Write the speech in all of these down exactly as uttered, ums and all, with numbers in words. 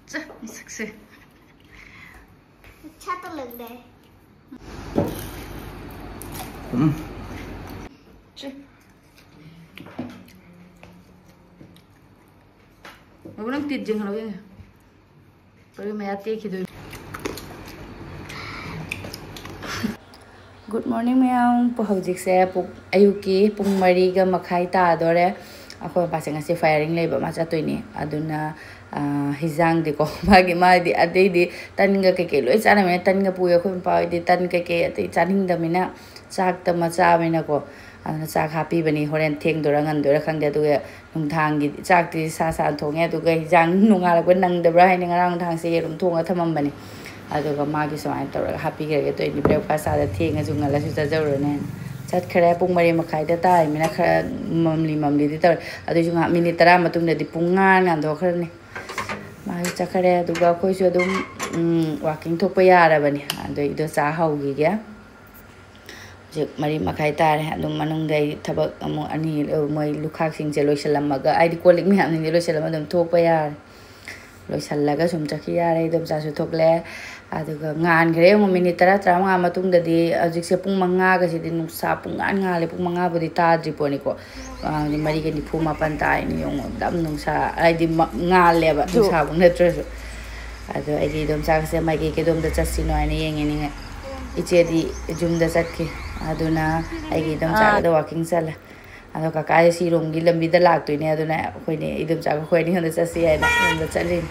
ꯆ ꯃꯁꯛꯁꯦ꯫ अच्छा तो लग रहा है। ꯆ ꯃꯕꯨ ꯅꯪ ꯇꯤꯠ ꯌꯦꯡꯍꯜꯂꯣ ꯌꯦꯡꯉꯦ꯫ ꯄꯔꯤ ꯃꯌꯥ ꯇꯦꯛꯈꯤꯗꯣꯏꯅꯦ꯫ Good morning ꯃꯌꯥꯝ꯫ ꯄꯨ-, ꯍꯧꯖꯤꯛꯁꯦ ꯄꯨꯡ, ꯑꯌꯨꯛꯀꯤ ꯄꯨꯡ ꯃꯔꯤꯒ ꯃꯈꯥꯏ ꯇꯥꯗꯣꯔꯦ꯫ ꯑꯩꯈꯣꯏ ꯃꯄꯥꯁꯦ ꯉꯁꯤ firing ꯂꯩꯕ ꯑꯃ ꯆꯠꯇꯣꯏꯅꯤ꯫ ꯑꯗꯨꯅ, ꯑ, ꯍꯤꯟꯖꯥꯡꯗꯤꯀꯣ, ꯃꯥꯒꯤ, ꯃꯥꯗꯤ ꯑꯇꯩꯗꯤ ꯇꯟꯒ ꯀꯩꯀꯩ ꯂꯣꯏ ꯆꯥꯅꯕꯅꯤꯅ ꯇꯟꯒ ꯄꯨꯏ꯫ ꯑꯩꯈꯣꯏ ꯃꯄꯥ ꯍꯣꯏꯗꯤ ꯇꯟ ꯀꯩꯀꯩ ꯑꯇꯩ ꯆꯥꯅꯤꯡꯗꯕꯅꯤꯅ ꯆꯥꯛꯇ ꯃꯆꯥꯕꯅꯤꯅꯀꯣ꯫ ꯑꯗꯨꯅ ꯆꯥꯛ ꯍꯥꯞꯄꯤꯕꯅꯤ꯫ ꯍꯣꯔꯦꯟ ꯊꯦꯡꯗꯣꯏꯔꯥ ꯉꯟꯗꯣꯏꯔꯥ ꯈꯪꯗꯦ꯫ ꯑꯗꯨꯒ ꯅꯨꯡꯗꯥꯡꯒꯤ ꯆꯥꯛꯇꯤ ꯁꯥ ꯁꯥ ꯊꯣꯡꯉꯦ꯫ ꯑꯗꯨꯒ ꯍꯤꯟꯖꯥꯡ ꯅꯣꯡꯉꯥꯜꯂꯛꯄ ꯅꯪꯗꯕ꯭ꯔꯥ ꯍꯥꯏꯅ ꯉꯔꯥꯡ ꯅꯨꯡꯗꯥꯡꯁꯦ ꯌꯦꯔꯨꯝ ꯊꯣꯡꯉ ꯊꯝꯃꯝꯕꯅꯤ꯫ ꯑꯗꯨꯒ ꯃꯥꯒꯤ ꯁꯨꯃꯥꯏꯅ ꯇꯧꯔꯒ ꯍꯥꯞꯄꯤꯈ꯭ꯔꯒꯦ ꯇꯧꯔꯤꯅꯤ꯫ Breakfast ꯆꯥꯗ ꯊꯦꯡꯉꯁꯨ ꯉꯜꯂꯁꯨ ꯆꯥꯖꯧꯔꯅꯦꯅ꯫ ꯆꯠꯈ꯭ꯔꯦ꯫ ꯄꯨꯡ ꯃꯔꯤ ꯃꯈꯥꯏꯗ ꯇꯥꯔꯤꯃꯤꯅ ꯈꯔ ꯃꯝꯂꯤ ꯃꯝꯂꯤꯗꯤ ꯇꯧꯔꯦ꯫ ꯑꯗꯨꯏꯁꯨ ꯉꯥꯏꯍꯥꯛ ꯃꯤꯅꯤꯠ ꯇꯔꯥ ꯃꯇꯨꯡꯗꯗꯤ ꯄꯨꯡ ꯉꯥꯟ ꯉꯥꯟꯊꯣꯛꯈ꯭ꯔꯅꯤ꯫ ꯃꯥꯁꯨ ꯆꯠꯈꯔꯦ꯫ ꯑꯗꯨꯒ ꯑꯩꯈꯣꯏꯁꯨ ꯑꯗꯨꯝ, ꯎꯝ, walking ꯊꯣꯛꯄ ꯌꯥꯔꯕꯅꯤ꯫ ꯑꯗꯣ ꯏꯗꯣꯆꯥ ꯍꯧꯈꯤꯒꯦ꯫ ꯍꯧꯖꯤꯛ ꯃꯔꯤ ꯃꯈꯥꯏ ꯇꯥꯔꯦ꯫ ꯑꯗꯨꯝ ꯃꯅꯨꯡꯗ ꯑꯩ ꯊꯕꯛ ꯑꯃꯨꯛ ꯑꯅꯤ, ꯃꯣꯏ ꯂꯨꯈꯥꯛꯁꯤꯡꯁꯦ ꯂꯣꯏꯁꯤꯜꯂꯝꯃꯒ, ꯍꯥꯏꯗꯤ ꯀꯣꯜ ꯂꯤꯛ ꯃꯌꯥꯝꯁꯤꯡꯁꯦ ꯂꯣꯏꯁꯤꯜꯂꯝꯃꯒ ꯑꯗꯨꯝ ꯊꯣꯛꯄ ꯌꯥꯔꯦ꯫ ꯂꯣꯏꯁꯤꯜꯂꯒ ꯁꯨꯝ ꯆꯠꯈꯤ ꯌꯥꯔꯦ꯫ ꯏꯗꯣꯝꯆꯥꯁꯨ ꯊꯣꯛꯂꯛꯑꯦ꯫ ꯑꯗꯨꯒ ꯉꯥꯟꯈ꯭ꯔꯦ꯫ ꯑꯃꯨꯛ ꯃꯤꯅꯤꯠ ꯇꯔꯥ, ꯇꯔꯥꯃꯉꯥ ꯃꯇꯨꯡꯗꯗꯤ, ꯍꯧꯖꯤꯛꯁꯦ ꯄꯨꯡ ꯃꯉꯥꯒꯁꯤꯗꯤ ꯅꯨꯡꯁꯥ ꯄꯨꯡꯉꯥꯟ ꯉꯥꯜꯂꯦ꯫ ꯄꯨꯡ ꯃꯉꯥꯕꯨꯗꯤ ꯇꯥꯗ꯭ꯔꯤ ꯄꯣꯠꯅꯤꯀꯣ꯫ ꯑ, ꯍꯧꯖꯤꯛ ꯃꯔꯤꯒ ꯅꯤꯐꯨ ꯃꯥꯄꯟ ꯇꯥꯔꯤꯅꯤ꯫ ꯌꯦꯡꯉꯣ, ꯑꯗꯨꯝ ꯅꯨꯡꯁꯥ, ꯍꯥꯏꯗꯤ ꯃ-, ꯉꯥꯜꯂꯦꯕ꯫ ꯖꯨ꯫ ꯅꯨꯡꯁꯥꯕꯨ ꯅꯠꯇ꯭ꯔꯁꯨ꯫ ꯑꯗꯣ ꯑꯩꯒꯤ ꯏꯗꯣꯝꯆꯥꯒꯁꯦ ꯃꯥꯏꯀꯩ ꯀꯩꯗꯣꯝꯗ ꯆꯠꯁꯤꯅꯣ ꯍꯥꯏꯅ ꯌꯦꯡꯉꯤꯅꯤ꯫ ꯏꯆꯦꯗꯤ ꯌꯨꯝꯗ ꯆꯠꯈꯤ꯫ ꯑꯗꯨꯅ ꯑꯩꯒꯤ ꯏꯗꯣꯝꯆꯥꯒꯗ walking ꯆꯠꯂꯦ꯫ ꯑꯗꯣ ꯀꯀꯥꯁꯦ ꯁꯤꯔꯣꯝꯒꯤ ꯂꯝꯕꯤꯗ ꯂꯥꯛꯇꯣꯏꯅꯦ꯫ ꯑꯗꯨꯅ ꯑꯩꯈꯣꯏꯅꯤ ꯏꯗꯣꯝꯆꯥꯒ ꯑꯩꯈꯣꯏ ꯑꯅꯤ ꯈꯛꯇ ꯆꯠꯁꯤ ꯍꯥꯏꯅ ꯌꯨꯝꯗ ꯆꯠꯂꯤꯅꯤ꯫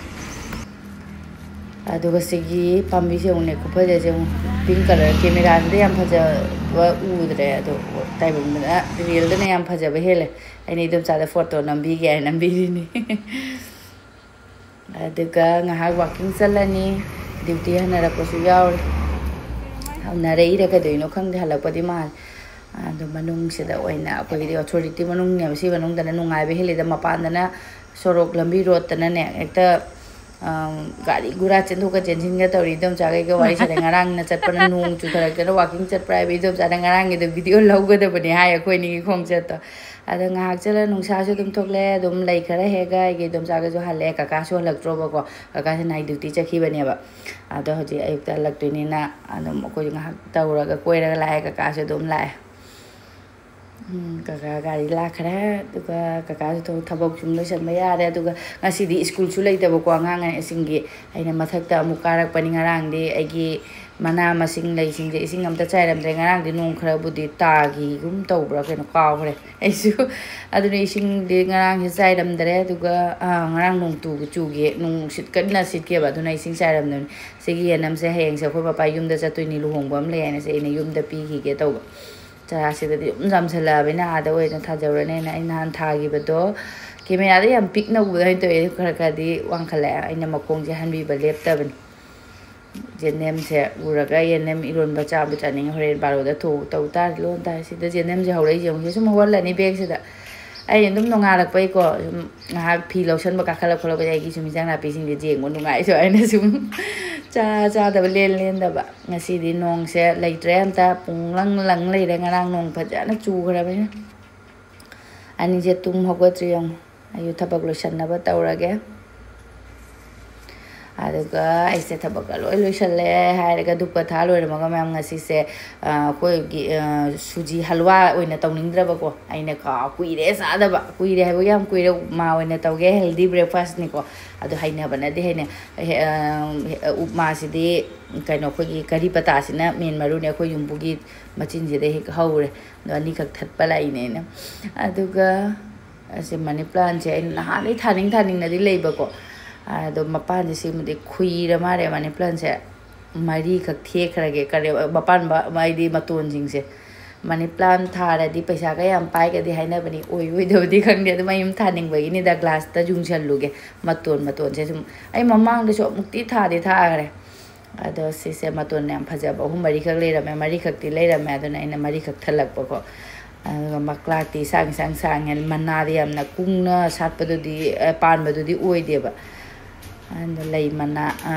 ꯑꯗꯨꯒ ꯁꯤꯒꯤ ꯄꯥꯝꯕꯤꯁꯦ ꯑꯃꯨꯛꯅꯦ, ꯈꯨꯐꯖꯁꯦ ꯑꯃꯨꯛ pink colour꯫ Camera ꯁꯤꯗ ꯌꯥꯝ ꯐꯖꯕ ꯎꯗ꯭ꯔꯦ꯫ ꯑꯗꯣ ꯇꯥꯏꯕꯪꯗꯅ, real ꯗꯅ ꯌꯥꯝ ꯐꯖꯕ ꯍꯦꯜꯂꯦ꯫ ꯑꯩꯅ ꯏꯗꯣꯝꯆꯥꯗ photo ꯅꯝꯕꯤꯒꯦ ꯍꯥꯏꯅ ꯅꯝꯕꯤꯔꯤꯅꯤ꯫ ꯑꯗꯨꯒ ꯉꯥꯏꯍꯥꯛ walking ꯆꯠꯂꯅꯤ꯫ Duty ꯍꯟꯅꯔꯛꯄꯁꯨ ꯌꯥꯎꯔꯤ꯫ ꯍꯟꯅꯔꯛꯏꯔ ꯀꯩꯗꯧꯅꯣ ꯈꯪꯗꯦ, ꯍꯜꯂꯛꯄꯗꯤ ꯃꯥꯜꯂꯦ꯫ ꯑꯗꯨ ꯃꯅꯨꯡꯁꯤꯗ ꯑꯣꯏꯅ ꯑꯩꯈꯣꯏꯒꯤꯗꯤ authority ꯃꯅꯨꯡꯅꯦꯕ꯫ ꯁꯤ ꯃꯅꯨꯡꯗꯅ ꯅꯨꯡꯉꯥꯏꯕ ꯍꯦꯜꯂꯤꯗ꯫ ꯃꯄꯥꯟꯗꯅ ꯁꯣꯔꯣꯛ ꯂꯝꯕꯤ ꯔꯣꯠꯇꯅꯅꯦ ꯍꯦꯛꯇ, ꯑꯝ, ꯒꯥꯔꯤ ꯒꯨꯔꯥ ꯆꯦꯟꯊꯣꯛꯀ ꯆꯦꯟꯁꯤꯟꯒ ꯇꯧꯔꯤ꯫ ꯏꯗꯣꯝꯆꯥꯈꯩꯒ ꯋꯥꯔꯤ ꯁꯥꯟꯅꯩ꯫ ꯉꯔꯥꯡꯅ ꯆꯠꯄꯅ ꯅꯣꯡ ꯆꯨꯊꯔꯛꯇꯅ walking ꯆꯠꯄ꯭ꯔꯥ ꯍꯥꯏꯕ꯫ ꯏꯗꯣꯝꯆꯥꯅ ꯉꯔꯥꯡꯒꯤꯗꯣ video ꯂꯧꯒꯗꯕꯅꯦ ꯍꯥꯏ, ꯑꯩꯈꯣꯏ ꯑꯅꯤꯒꯤ ꯈꯣꯡꯆꯠꯇꯣ꯫ ꯑꯗꯣ ꯉꯥꯏꯍꯥꯛ ꯆꯠꯂ ꯅꯨꯡꯁꯥꯁꯨ ꯑꯗꯨꯝ ꯊꯣꯛꯂꯛꯑꯦ, ꯑꯗꯨꯝ ꯂꯩ ꯈꯔ ꯍꯦꯛꯑꯒ ꯑꯩꯒꯤ ꯏꯗꯣꯝꯆꯥꯒꯁꯨ ꯍꯜꯂꯛꯑꯦ꯫ ꯀꯀꯥꯁꯨ ꯍꯜꯂꯛꯇ꯭ꯔꯣꯕꯀꯣ, ꯀꯀꯥꯁꯦ night duty ꯆꯠꯈꯤꯕꯅꯦꯕ꯫ ꯑꯗꯣ ꯍꯧꯖꯤꯛ ꯑꯌꯨꯛꯇ ꯍꯜꯂꯛꯇꯣꯏꯅꯤꯅ ꯑꯗꯨꯝ ꯑꯩꯈꯣꯏꯁꯨ ꯉꯥꯏꯍꯥꯛ ꯇꯧꯔꯒ ꯀꯣꯏꯔꯒ ꯂꯥꯛꯑꯦ꯫ ꯀꯀꯥꯁꯨ ꯑꯗꯨꯝ ꯂꯥꯛꯑꯦ꯫ ꯎꯝ, ꯀꯀꯥ ꯒꯥꯔꯤ ꯂꯥꯛꯈ꯭ꯔꯦ꯫ ꯑꯗꯨꯒ ꯀꯀꯥꯁꯨ ꯊꯕꯛ ꯁꯨꯝ ꯂꯣꯏꯁꯤꯟꯕ ꯌꯥꯔꯦ꯫ ꯑꯗꯨꯒ ꯉꯁꯤꯗꯤ ꯁ꯭ꯀꯨꯜꯁꯨ ꯂꯩꯇꯕꯀꯣ ꯑꯉꯥꯡꯁꯤꯡꯒꯤ꯫ ꯑꯩꯅ ꯃꯊꯛꯇ ꯑꯃꯨꯛ ꯀꯥꯔꯛꯄꯅꯤ꯫ ꯉꯔꯥꯡꯗꯤ ꯑꯩꯒꯤ ꯃꯅꯥ ꯃꯁꯤꯡ ꯂꯩꯁꯤꯡꯁꯦ ꯏꯁꯤꯡ ꯑꯝꯇ ꯆꯥꯏꯔꯝꯗ꯭ꯔꯦ꯫ ꯉꯔꯥꯡꯗꯤ ꯅꯣꯡ ꯈꯔꯕꯨꯗꯤ ꯇꯥꯈꯤꯒꯨꯝ ꯇꯧꯕ꯭ꯔꯥ ꯀꯩꯅꯣ, ꯀꯥꯎꯈ꯭ꯔꯦ ꯑꯩꯁꯨ꯫ ꯑꯗꯨꯅ ꯏꯁꯤꯡꯗꯤ ꯉꯔꯥꯡꯁꯦ ꯆꯥꯏꯔꯝꯗ꯭ꯔꯦ꯫ ꯑꯗꯨꯒ, ꯑꯥ, ꯉꯔꯥꯡ ꯅꯣꯡ ꯇꯨ-, ꯆꯨꯒꯦ, ꯅꯨꯡꯁꯤꯠ ꯀꯟꯅ ꯁꯤꯠꯀꯦꯕ, ꯑꯗꯨꯅ ꯏꯁꯤꯡ ꯆꯥꯏꯔꯝꯗꯕꯅꯤ꯫ ꯁꯤꯒꯤ ꯌꯦꯅꯝꯁꯦ ꯍꯌꯦꯡꯁꯦ ꯑꯩꯈꯣꯏ ꯄꯄꯥ ꯌꯨꯝꯗ ꯆꯠꯇꯣꯏꯅꯤ, ꯂꯨꯍꯣꯡꯕ ꯑꯃ ꯂꯩ ꯍꯥꯏꯅ꯫ ꯁꯤ ꯑꯩꯅ ꯌꯨꯝꯗ ꯄꯤꯈꯤꯒꯦ ꯇꯧꯕ꯫ ꯆꯔꯥꯁꯤꯗꯗꯤ ꯑꯗꯨꯝ ꯌꯥꯝꯁꯜꯂꯛꯑꯕꯅꯤꯅ ꯑꯥꯗ ꯑꯣꯏꯅ ꯊꯥꯖꯧꯔꯅꯦꯅ ꯑꯩ ꯅꯍꯥꯟ ꯊꯥꯈꯤꯕꯗꯣ꯫ ꯀꯦꯃꯦꯔꯥꯗ ꯌꯥꯝ ꯄꯤꯛꯅ ꯎꯕꯗ ꯑꯣꯏꯅ ꯇꯧꯋꯦ, ꯈꯔ ꯈꯔꯗꯤ ꯋꯥꯡꯈꯠꯂꯛꯑꯦ꯫ ꯑꯩꯅ ꯃꯈꯣꯡꯁꯦ ꯍꯟꯕꯤꯕ ꯂꯦꯞꯇꯕꯅꯤ꯫ ꯌꯦꯅꯝꯁꯦ ꯎꯔꯒ ꯌꯦꯅꯝ ꯏꯔꯣꯟꯕ ꯆꯥꯕ ꯆꯥꯅꯤꯡꯉꯦ꯫ ꯍꯣꯔꯦꯟ ꯕꯥꯔꯣꯗ ꯊꯣꯛ-, ꯇꯧ ꯇꯥꯔꯦ, ꯂꯣꯟ ꯇꯥꯔꯦ꯫ ꯁꯤꯗ ꯌꯦꯅꯝꯁꯦ ꯍꯧꯔꯛꯏꯁꯦ ꯌꯦꯡꯉꯨ꯫ ꯁꯤ ꯁꯨꯝ ꯍꯧꯍꯜꯂꯅꯤ ꯕꯦꯒꯁꯤꯗ꯫ ꯑꯩ ꯑꯗꯨꯝ ꯅꯣꯡꯉꯥꯜꯂꯛꯄꯩꯀꯣ, ꯁꯨꯝ ꯉꯥꯏꯍꯥꯛ ꯐꯤ ꯂꯧꯁꯟꯕ ꯀꯥꯈꯠꯂꯛ ꯈꯣꯠꯂꯛꯄꯗ ꯑꯩꯒꯤ ꯁꯨꯝ ꯏꯟꯖꯥꯡ ꯅꯥꯄꯤꯁꯤꯡꯁꯦ ꯌꯦꯡꯕ ꯅꯨꯡꯉꯥꯏ꯫ ꯁꯨꯃꯥꯏꯅ ꯁꯨꯝ ꯆꯥ ꯆꯥꯗꯕ ꯂꯦꯟ ꯂꯦꯟꯗꯕ꯫ ꯉꯁꯤꯗꯤ ꯅꯣꯡꯁꯦ ꯂꯩꯇ꯭ꯔꯦ ꯑꯝꯇ, ꯄꯨꯡ ꯂꯪ ꯂꯪ ꯂꯩꯔꯦ꯫ ꯉꯔꯥꯡ ꯅꯣꯡ ꯐꯖꯅ ꯆꯨꯈ꯭ꯔꯕꯅꯤꯅ꯫ ꯑꯅꯤꯁꯦ ꯇꯨꯝ ꯍꯧꯒꯠꯇ꯭ꯔꯤ ꯌꯦꯡꯉꯨ꯫ ꯑꯩꯁꯨ ꯊꯕꯛ ꯂꯣꯏꯁꯟꯅꯕ ꯇꯧꯔꯒꯦ꯫ ꯑꯗꯨꯒ ꯑꯩꯁꯦ ꯊꯕꯛꯀ ꯂꯣꯏ ꯂꯣꯏꯁꯜꯂꯦ ꯍꯥꯏꯔꯒ ꯙꯨꯞꯀ ꯊꯥ ꯂꯣꯏꯔꯝꯃꯒ ꯃꯌꯥꯝ ꯉꯁꯤꯁꯦ, ꯑ, ꯑꯩꯈꯣꯏꯒꯤ, ꯑ, ꯁꯨꯖꯤ ꯍꯜꯋꯥ ꯑꯣꯏꯅ ꯇꯧꯅꯤꯡꯗ꯭ꯔꯕꯀꯣ꯫ ꯑꯩꯅ ꯀꯥꯎ-, ꯀꯨꯏꯔꯦ ꯆꯥꯗꯕ, ꯀꯨꯏꯔꯦ ꯍꯥꯏꯕ ꯌꯥꯝ ꯀꯨꯏꯔꯦ꯫ ꯎꯞꯃꯥ ꯑꯣꯏꯅ ꯇꯧꯒꯦ, healthy breakfastꯅꯤꯀꯣ꯫ ꯑꯗꯨ ꯍꯩꯅꯕꯅꯗꯤ ꯍꯩꯅꯩ꯫ ꯑ, ꯎꯞꯃꯥꯁꯤꯗꯤ ꯀꯩꯅꯣ ꯑꯩꯈꯣꯏꯒꯤ ꯀꯔꯤ ꯄꯇꯥꯁꯤꯅ main ꯃꯔꯨꯅꯤ꯫ ꯑꯩꯈꯣꯏ ꯌꯨꯝꯕꯨꯒꯤ ꯃꯆꯤꯟꯁꯤꯗ ꯍꯦꯛ ꯍꯧꯔꯦ꯫ ꯑꯗꯣ ꯑꯅꯤꯈꯛ ꯊꯠꯄ ꯂꯥꯛꯏꯅꯦ ꯑꯩꯅ꯫ ꯑꯗꯨꯒ ꯑꯁꯤ money plantꯁꯦ ꯑꯩꯅ ꯅꯍꯥꯟꯗꯩ ꯊꯥꯅꯤꯡ ꯊꯥꯅꯤꯡꯅꯗꯤ ꯂꯩꯕꯀꯣ꯫ ꯑꯗꯣ ꯃꯄꯥꯟꯁꯦ ꯁꯤꯃꯗꯤ ꯈꯨꯏꯔ ꯃꯥꯜꯂꯦ money plantꯁꯦ꯫ ꯃꯔꯤꯈꯛ ꯊꯦꯛꯈ꯭ꯔꯒꯦ꯫ ꯀꯔꯤ ꯃꯄꯥꯟ ꯃ-, ꯍꯥꯏꯗꯤ ꯃꯇꯣꯟꯁꯤꯡꯁꯦ꯫ Money plant ꯊꯥꯔꯗꯤ ꯄꯩꯁꯥꯒ ꯌꯥꯝ ꯄꯥꯏꯒꯗꯤ ꯍꯥꯏꯅꯕꯅꯤ꯫ ꯑꯣꯏ ꯑꯣꯏꯗꯕꯗꯤ ꯈꯪꯗꯦ꯫ ꯑꯗꯨ ꯃꯌꯨꯝ ꯊꯥꯅꯤꯡꯕꯒꯤꯅꯤꯗ꯫ Glassꯇ ꯌꯨꯡꯁꯜꯂꯨꯒꯦ꯫ ꯃꯇꯣꯟ ꯃꯇꯣꯟꯁꯦ ꯁꯨꯝ꯫ ꯑꯩ ꯃꯃꯥꯡꯗꯁꯨ ꯑꯃꯨꯛꯇꯤ ꯊꯥꯗꯤ ꯊꯥꯈ꯭ꯔꯦ꯫ ꯑꯗꯣ ꯁꯤꯁꯦ ꯃꯇꯣꯟ ꯌꯥꯝ ꯐꯖꯕ ꯑꯍꯨꯝ ꯃꯔꯤꯈꯛ ꯂꯩꯔꯝꯃꯦ, ꯃꯔꯤꯈꯛꯇꯤ ꯂꯩꯔꯝꯃꯦ, ꯑꯗꯨꯅ ꯑꯩꯅ ꯃꯔꯤꯈꯛ ꯊꯜꯂꯛꯄꯀꯣ꯫ ꯑꯗꯨꯒ ꯃꯀ꯭ꯂꯥꯛꯇꯤ ꯏꯁꯥꯡ ꯏꯁꯥꯡ ꯁꯥꯡꯉꯦ, ꯃꯅꯥꯗꯤ ꯌꯥꯝꯅ ꯀꯨꯡꯅ ꯁꯥꯠꯄꯗꯨꯗꯤ, ꯑ, ꯄꯥꯟꯕꯗꯨꯗꯤ ꯑꯣꯏꯗꯦꯕ꯫ ꯑꯗꯣ ꯂꯩ ꯃꯅꯥ, ꯑ,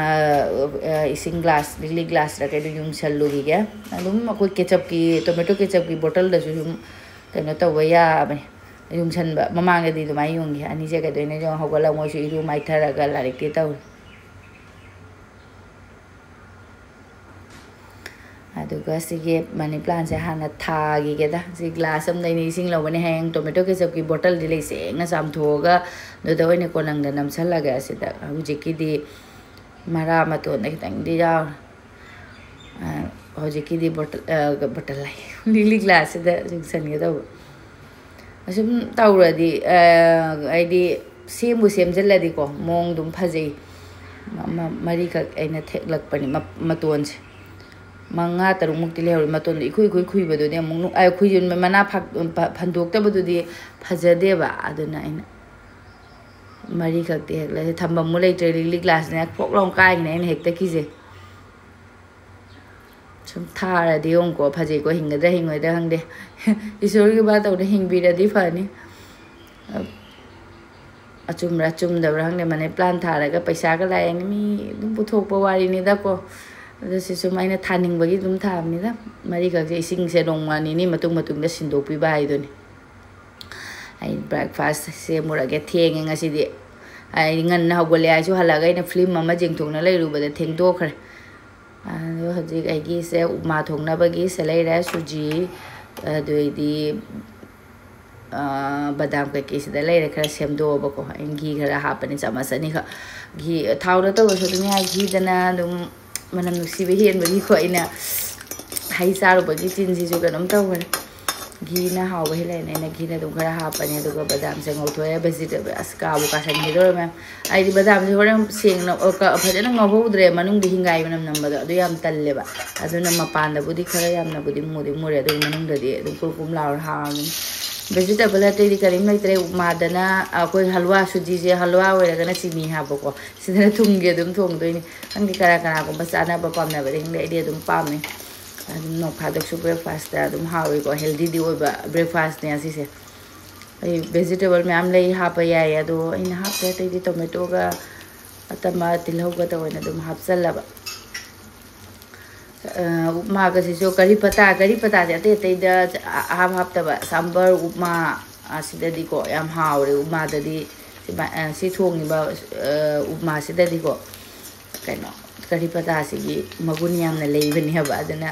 ꯑ, ꯏꯁꯤꯡ glass, ꯂꯤꯛꯂꯤ glassꯔ ꯀꯩꯅꯣ ꯌꯨꯡꯁꯜꯂꯨꯈꯤꯒꯦ꯫ ꯑꯗꯨꯝ ꯑꯩꯈꯣꯏ ketchupꯀꯤ, tomato ketchupꯀꯤ bottleꯗꯁꯨ ꯑꯗꯨꯝ ꯀꯩꯅꯣ ꯇꯧꯕ ꯌꯥꯕꯅꯤ꯫ ꯌꯨꯡꯁꯟꯕ, ꯃꯃꯥꯡꯗꯗꯤ ꯑꯗꯨꯃꯥꯏꯅ ꯌꯨꯡꯈꯤ꯫ ꯑꯅꯤꯁꯦ ꯀꯩꯗꯧꯅꯣ ꯌꯦꯡꯉꯣ, ꯍꯧꯒꯠꯂꯒ ꯃꯣꯏꯁꯨ ꯏꯔꯨ ꯃꯥꯏꯊꯔꯒ ꯂꯥꯏꯔꯤꯛꯇꯤ ꯇꯧꯔꯤ꯫ ꯑꯗꯨꯒ ꯁꯤꯒꯤ ꯃꯅꯤ ꯄ꯭ꯂꯥꯟꯁꯦ ꯍꯥꯟꯅ ꯊꯥꯈꯤꯒꯦꯗ꯫ ꯁꯤ ꯒ꯭ꯂꯥꯁ ꯑꯃꯗ ꯑꯩꯅ ꯏꯁꯤꯡ ꯂꯧꯕꯅꯦ꯫ ꯍꯌꯦꯡ ꯇꯣꯃꯦꯇꯣ ꯀꯦꯆꯞꯀꯤ ꯕꯣꯇꯜꯗꯤ ꯂꯩ, ꯁꯦꯡꯅ ꯆꯥꯝꯊꯣꯛꯑꯒ ꯑꯗꯨꯗ ꯑꯣꯏꯅ ꯀꯣꯟꯅꯪꯗ ꯅꯝꯁꯜꯂꯒꯦ꯫ ꯑꯁꯤꯗ ꯍꯧꯖꯤꯛꯀꯤꯗꯤ ꯃꯔꯥ ꯃꯇꯣꯟꯗ ꯈꯤꯇꯪꯗꯤ ꯌꯥꯎꯔꯦ꯫ ꯑ, ꯍꯧꯖꯤꯛꯀꯤꯗꯤ ꯕꯣꯇꯜ, ꯑ, ꯕꯣꯇꯜ ꯍꯥꯏ, ꯂꯤꯛꯂꯤ ꯒ꯭ꯂꯥꯁꯁꯤꯗ ꯌꯨꯡꯁꯟꯒꯦ ꯇꯧꯕ꯫ ꯑꯁꯨꯝ ꯇꯧꯔꯗꯤ, ꯑ, ꯍꯥꯏꯗꯤ ꯁꯦꯝꯕꯨ ꯁꯦꯝꯖꯤꯜꯂꯗꯤꯀꯣ, ꯃꯑꯣꯡ ꯑꯗꯨꯝ ꯐꯖꯩ꯫ ꯃ-, ꯃ-, ꯃꯔꯤꯈꯛ ꯑꯩꯅ ꯊꯦꯛꯂꯛꯄꯅꯤ, ꯃ-, ꯃꯇꯣꯟꯁꯦ꯫ ꯃꯉꯥ ꯇꯔꯨꯛꯃꯨꯛꯇꯤ ꯂꯩꯍꯧꯔꯤ꯫ ꯃꯇꯣꯟꯗꯣ ꯏꯈꯨꯏ ꯏꯈꯨꯏ ꯈꯨꯏꯕꯗꯨꯗꯤ ꯑꯃꯨꯛ ꯅꯨꯡ-, ꯑ, ꯈꯨꯏꯖꯤꯟꯕ, ꯃꯅꯥ ꯐꯛ-, ꯐ-, ꯐꯟꯗꯣꯛꯇꯕꯗꯨꯗꯤ ꯐꯖꯗꯦꯕ꯫ ꯑꯗꯨꯅ ꯑꯩꯅ ꯃꯔꯤꯈꯛꯇꯤ ꯍꯦꯛꯂꯛꯑꯦ꯫ ꯊꯝꯐꯝ ꯑꯃꯨꯛ ꯂꯩꯇ꯭ꯔꯦ꯫ ꯂꯤꯛꯂꯤ ꯒ꯭ꯂꯥꯁꯅꯦ ꯀꯣꯛ ꯂꯥꯎ ꯀꯥꯏꯒꯤꯅꯦ ꯑꯩꯅ ꯍꯦꯛꯇ ꯀꯤꯖꯩ꯫ ꯁꯨꯝ ꯊꯥꯔꯗꯤ ꯌꯦꯡꯉꯨꯀꯣ, ꯐꯖꯩꯀꯣ, ꯍꯤꯡꯒꯗ꯭ꯔꯥ ꯍꯤꯡꯉꯣꯏꯗ꯭ꯔꯥ ꯈꯪꯗꯦ꯫ ꯏꯁꯣꯔꯒꯤ ꯋꯥ ꯇꯧꯅ ꯍꯤꯡꯕꯤꯔꯗꯤ ꯐꯅꯤ꯫ ꯑꯆꯨꯝꯕ꯭ꯔꯥ ꯆꯨꯝꯗꯕ꯭ꯔꯥ ꯈꯪꯗꯦ, ꯃꯅꯤ ꯄ꯭ꯂꯥꯟ ꯊꯥꯔꯒ ꯄꯩꯁꯥꯒ ꯂꯥꯛꯑꯦꯅ ꯃꯤ ꯑꯗꯨꯝ ꯄꯨꯊꯣꯛꯄ ꯋꯥꯔꯤꯅꯤꯗꯀꯣ꯫ ꯑꯗꯨ ꯁꯤ ꯁꯨꯝ ꯑꯩꯅ ꯊꯥꯅꯤꯡꯕꯒꯤ ꯑꯗꯨꯝ ꯊꯥꯕꯅꯤꯗ꯫ ꯃꯔꯤꯈꯛꯁꯦ ꯏꯁꯤꯡꯁꯦ ꯅꯣꯡꯃ ꯅꯤꯅꯤ ꯃꯇꯨꯡ ꯃꯇꯨꯡꯗ ꯁꯤꯟꯗꯣꯛꯄꯤꯕ ꯍꯥꯏꯗꯨꯅꯤ꯫ ꯑꯩ ꯕ꯭ꯔꯦꯛꯐꯥꯁ ꯁꯦꯝꯃꯨꯔꯒꯦ, ꯊꯦꯡꯉꯦ ꯉꯁꯤꯗꯤ꯫ ꯑꯩ ꯉꯟꯅ ꯍꯧꯒꯠꯂꯦ ꯍꯥꯏꯁꯨ ꯍꯜꯂꯛꯑꯒ ꯑꯩꯅ ꯐꯤꯂꯝ ꯑꯃ ꯌꯦꯡꯊꯣꯛꯅ ꯂꯩꯔꯨꯕꯗ ꯊꯦꯡꯗꯣꯛꯈ꯭ꯔꯦ꯫ ꯑꯗꯣ ꯍꯧꯖꯤꯛ ꯑꯩꯒꯤꯁꯦ ꯎꯞꯃꯥ ꯊꯣꯡꯅꯕꯒꯤ ꯁꯦ ꯂꯩꯔꯦ, ꯁꯨꯖꯤ, ꯑꯗꯨꯗꯩꯗꯤ, ꯑ, ꯕꯗꯥꯝ ꯀꯩꯀꯩꯁꯤꯗ ꯂꯩꯔꯦ, ꯈꯔ ꯁꯦꯝꯗꯣꯛꯑꯕꯀꯣ꯫ ꯑꯩꯅ ꯘꯤ ꯈꯔ ꯍꯥꯞꯄꯅꯤ, ꯆꯥꯃꯁ ꯑꯅꯤꯈꯛ꯫ ꯘꯤ, ꯊꯥꯎꯗ ꯇꯧꯔꯁꯨ ꯑꯗꯨꯝ ꯌꯥꯏ, ꯘꯤꯗꯅ ꯑꯗꯨꯝ ꯃꯅꯝ ꯅꯨꯡꯁꯤꯕ ꯍꯦꯟꯕꯒꯤꯀꯣ꯫ ꯑꯩꯅ ꯍꯩ ꯆꯥꯔꯨꯕꯒꯤ ꯆꯤꯟꯁꯤꯁꯨ ꯀꯩꯅꯣꯝ ꯇꯧꯈ꯭ꯔꯦ꯫ ꯘꯤꯅ ꯍꯥꯎꯕ ꯍꯦꯜꯂꯦꯅ ꯑꯩꯅ ꯘꯤꯅ ꯑꯗꯨꯝ ꯈꯔ ꯍꯥꯞꯄꯅꯤ, ꯑꯗꯨꯒ ꯕꯗꯥꯝꯁꯦ ꯉꯧꯊꯣꯛꯑꯦ꯫ ꯚꯦꯖꯤꯇꯦꯕꯜ, ꯑꯁ, ꯀꯥꯕꯨ ꯀꯥꯁꯟꯈꯤꯗꯧꯔꯦ ꯃꯌꯥꯝ꯫ ꯑꯩꯗꯤ ꯕꯗꯥꯝꯁꯦ ꯍꯣꯔꯦꯟ ꯁꯦꯡꯅ, ꯑ, ꯀ-, ꯐꯖꯅ ꯉꯧꯍꯧꯗ꯭ꯔꯦ, ꯃꯅꯨꯡꯗ ꯍꯤꯡꯒꯥꯏ ꯃꯅꯝ ꯅꯝꯕꯗꯣ ꯑꯗꯨ ꯌꯥꯝ ꯇꯜꯂꯦꯕ꯫ ꯑꯗꯨꯅ ꯃꯄꯥꯟꯗꯕꯨꯗꯤ ꯈꯔ ꯌꯥꯝꯅꯕꯨꯗꯤ ꯃꯨꯗꯤ ꯃꯨꯔꯦ, ꯑꯗꯨꯒ ꯃꯅꯨꯡꯗꯗꯤ ꯑꯗꯨꯝ ꯀꯨꯔ ꯀꯨꯝ ꯂꯥꯎꯔ ꯍꯥꯎꯔꯅꯤ꯫ ꯚꯦꯖꯤꯇꯦꯕꯜ ꯑꯇꯩꯗꯤ ꯀꯔꯤꯝ ꯂꯩꯇ꯭ꯔꯦ꯫ ꯎꯞꯃꯥꯗꯅ ꯑꯩꯈꯣꯏ ꯍꯜꯋꯥ, ꯁꯨꯖꯤꯁꯦ ꯍꯜꯋꯥ ꯑꯣꯏꯔꯒꯅ ꯆꯤꯅꯤ ꯍꯥꯞꯄꯀꯣ, ꯁꯤꯗꯅ ꯊꯨꯝꯒꯤ ꯑꯗꯨꯝ ꯊꯣꯡꯗꯣꯏꯅꯤ꯫ ꯈꯪꯗꯦ ꯀꯅꯥ ꯀꯅꯥꯒꯨꯝꯕ ꯆꯥꯅꯕ ꯄꯥꯝꯅꯕꯗꯤ ꯈꯪꯗꯦ, ꯑꯩꯗꯤ ꯑꯗꯨꯝ ꯄꯥꯝꯃꯦ꯫ ꯑꯗꯨꯝ ꯅꯣꯡ ꯐꯥꯗꯣꯛꯁꯨ ꯕ꯭ꯔꯦꯛꯐꯥꯁꯇ ꯑꯗꯨꯝ ꯍꯥꯎꯋꯤꯀꯣ, ꯍꯦꯜꯗꯤꯗꯤ ꯑꯣꯏꯕ ꯕ꯭ꯔꯦꯛꯐꯥꯁꯅꯦ ꯑꯁꯤꯁꯦ꯫ ꯑꯩ ꯚꯦꯖꯤꯇꯦꯕꯜ ꯃꯌꯥꯝ ꯂꯩ, ꯍꯥꯞꯄ ꯌꯥꯏ, ꯑꯗꯣ ꯑꯩꯅ ꯍꯥꯞꯇ꯭ꯔꯦ꯫ ꯑꯇꯩꯗꯤ ꯇꯣꯃꯦꯇꯣꯒ ꯑꯇꯃ ꯇꯤꯜꯍꯧꯒꯗ ꯑꯣꯏꯅ ꯑꯗꯨꯝ ꯍꯥꯞꯆꯜꯂꯕ꯫ ꯑ, ꯎꯞꯃꯥꯒꯁꯤꯁꯨ ꯀꯔꯤ ꯄꯇꯥ, ꯀꯔꯤ ꯄꯇꯥꯁꯦ ꯑꯇꯩ ꯑꯇꯩꯗ ꯍꯥꯞ ꯍꯥꯞꯇꯕ, ꯁꯥꯝꯕꯔ, ꯎꯞꯃꯥ, ꯑꯁꯤꯗꯗꯤꯀꯣ ꯌꯥꯝ ꯍꯥꯎꯔꯦ꯫ ꯎꯞꯃꯥꯗꯗꯤ ꯁꯤ ꯕ-, ꯑ, ꯁꯤ ꯊꯣꯡꯉꯤꯕ, ꯑ, ꯎꯞꯃꯥꯁꯤꯗꯗꯤꯀꯣ ꯀꯩꯅꯣ ꯀꯔꯤ ꯄꯇꯥꯁꯤꯒꯤ ꯃꯒꯨꯟ ꯌꯥꯝꯅ ꯂꯩꯕꯅꯦꯕ꯫ ꯑꯗꯨꯅ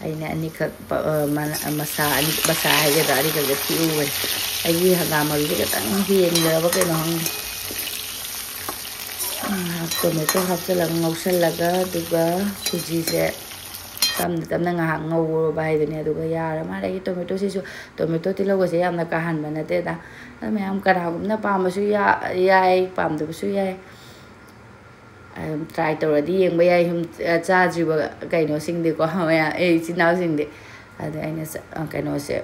ꯑꯩꯅ ꯑꯅꯤꯈꯛ ꯄ-, ꯑ, ꯃꯅ-, ꯃꯁꯥ ꯑꯅꯤ, ꯃꯁꯥ ꯍꯥꯏꯒꯗ꯭ꯔꯥ, ꯑꯅꯤꯈꯛꯇ ꯊꯤꯎꯕꯅꯤ꯫ ꯑꯩꯒꯤ ꯍꯪꯒꯥꯝ ꯃꯔꯨꯁꯦ ꯈꯤꯇꯪ ꯍꯦꯟꯈ꯭ꯔꯕ ꯀꯩꯅꯣ ꯈꯪꯗꯦ꯫ ꯎꯝ, ꯇꯣꯃꯦꯇꯣ ꯍꯥꯞꯆꯤꯜꯂꯒ ꯉꯧꯁꯜꯂꯒ, ꯑꯗꯨꯒ ꯁꯨꯖꯤꯁꯦ ꯇꯞꯅ ꯇꯞꯅ ꯉꯥꯏꯍꯥꯛ ꯉꯧꯔꯕ ꯍꯥꯏꯗꯨꯅꯤ꯫ ꯑꯗꯨꯒ ꯌꯥꯔ ꯃꯥꯜꯂꯦ꯫ ꯑꯩꯒꯤ ꯇꯣꯃꯦꯇꯣꯁꯤꯁꯨ, ꯇꯣꯃꯦꯇꯣ ꯇꯤꯜꯍꯧꯒꯁꯦ ꯌꯥꯝꯅ ꯀꯥꯍꯟꯕ ꯅꯠꯇꯦꯗ꯫ ꯑꯗꯨ ꯃꯌꯥꯝ ꯀꯅꯥꯒꯨꯝꯕꯅ ꯄꯥꯝꯕꯁꯨ ꯌꯥ-, ꯌꯥꯏ, ꯄꯥꯝꯗꯕꯁꯨ ꯌꯥꯏ꯫ ꯑꯗꯨꯝ try ꯇꯧꯔꯗꯤ ꯌꯦꯡꯕ ꯌꯥꯏ꯫ ꯁꯨꯝ, ꯑ, ꯆꯥꯗ꯭ꯔꯤꯕ ꯀꯩꯅꯣꯁꯤꯡꯗꯤꯀꯣ, ꯃꯌꯥꯝ, ꯑꯦ, ꯏꯆꯤꯟ ꯏꯅꯥꯎꯁꯤꯡꯗꯤ꯫ ꯑꯗ ꯑꯩꯅ ꯆ-, ꯑ, ꯀꯩꯅꯣꯁꯦ,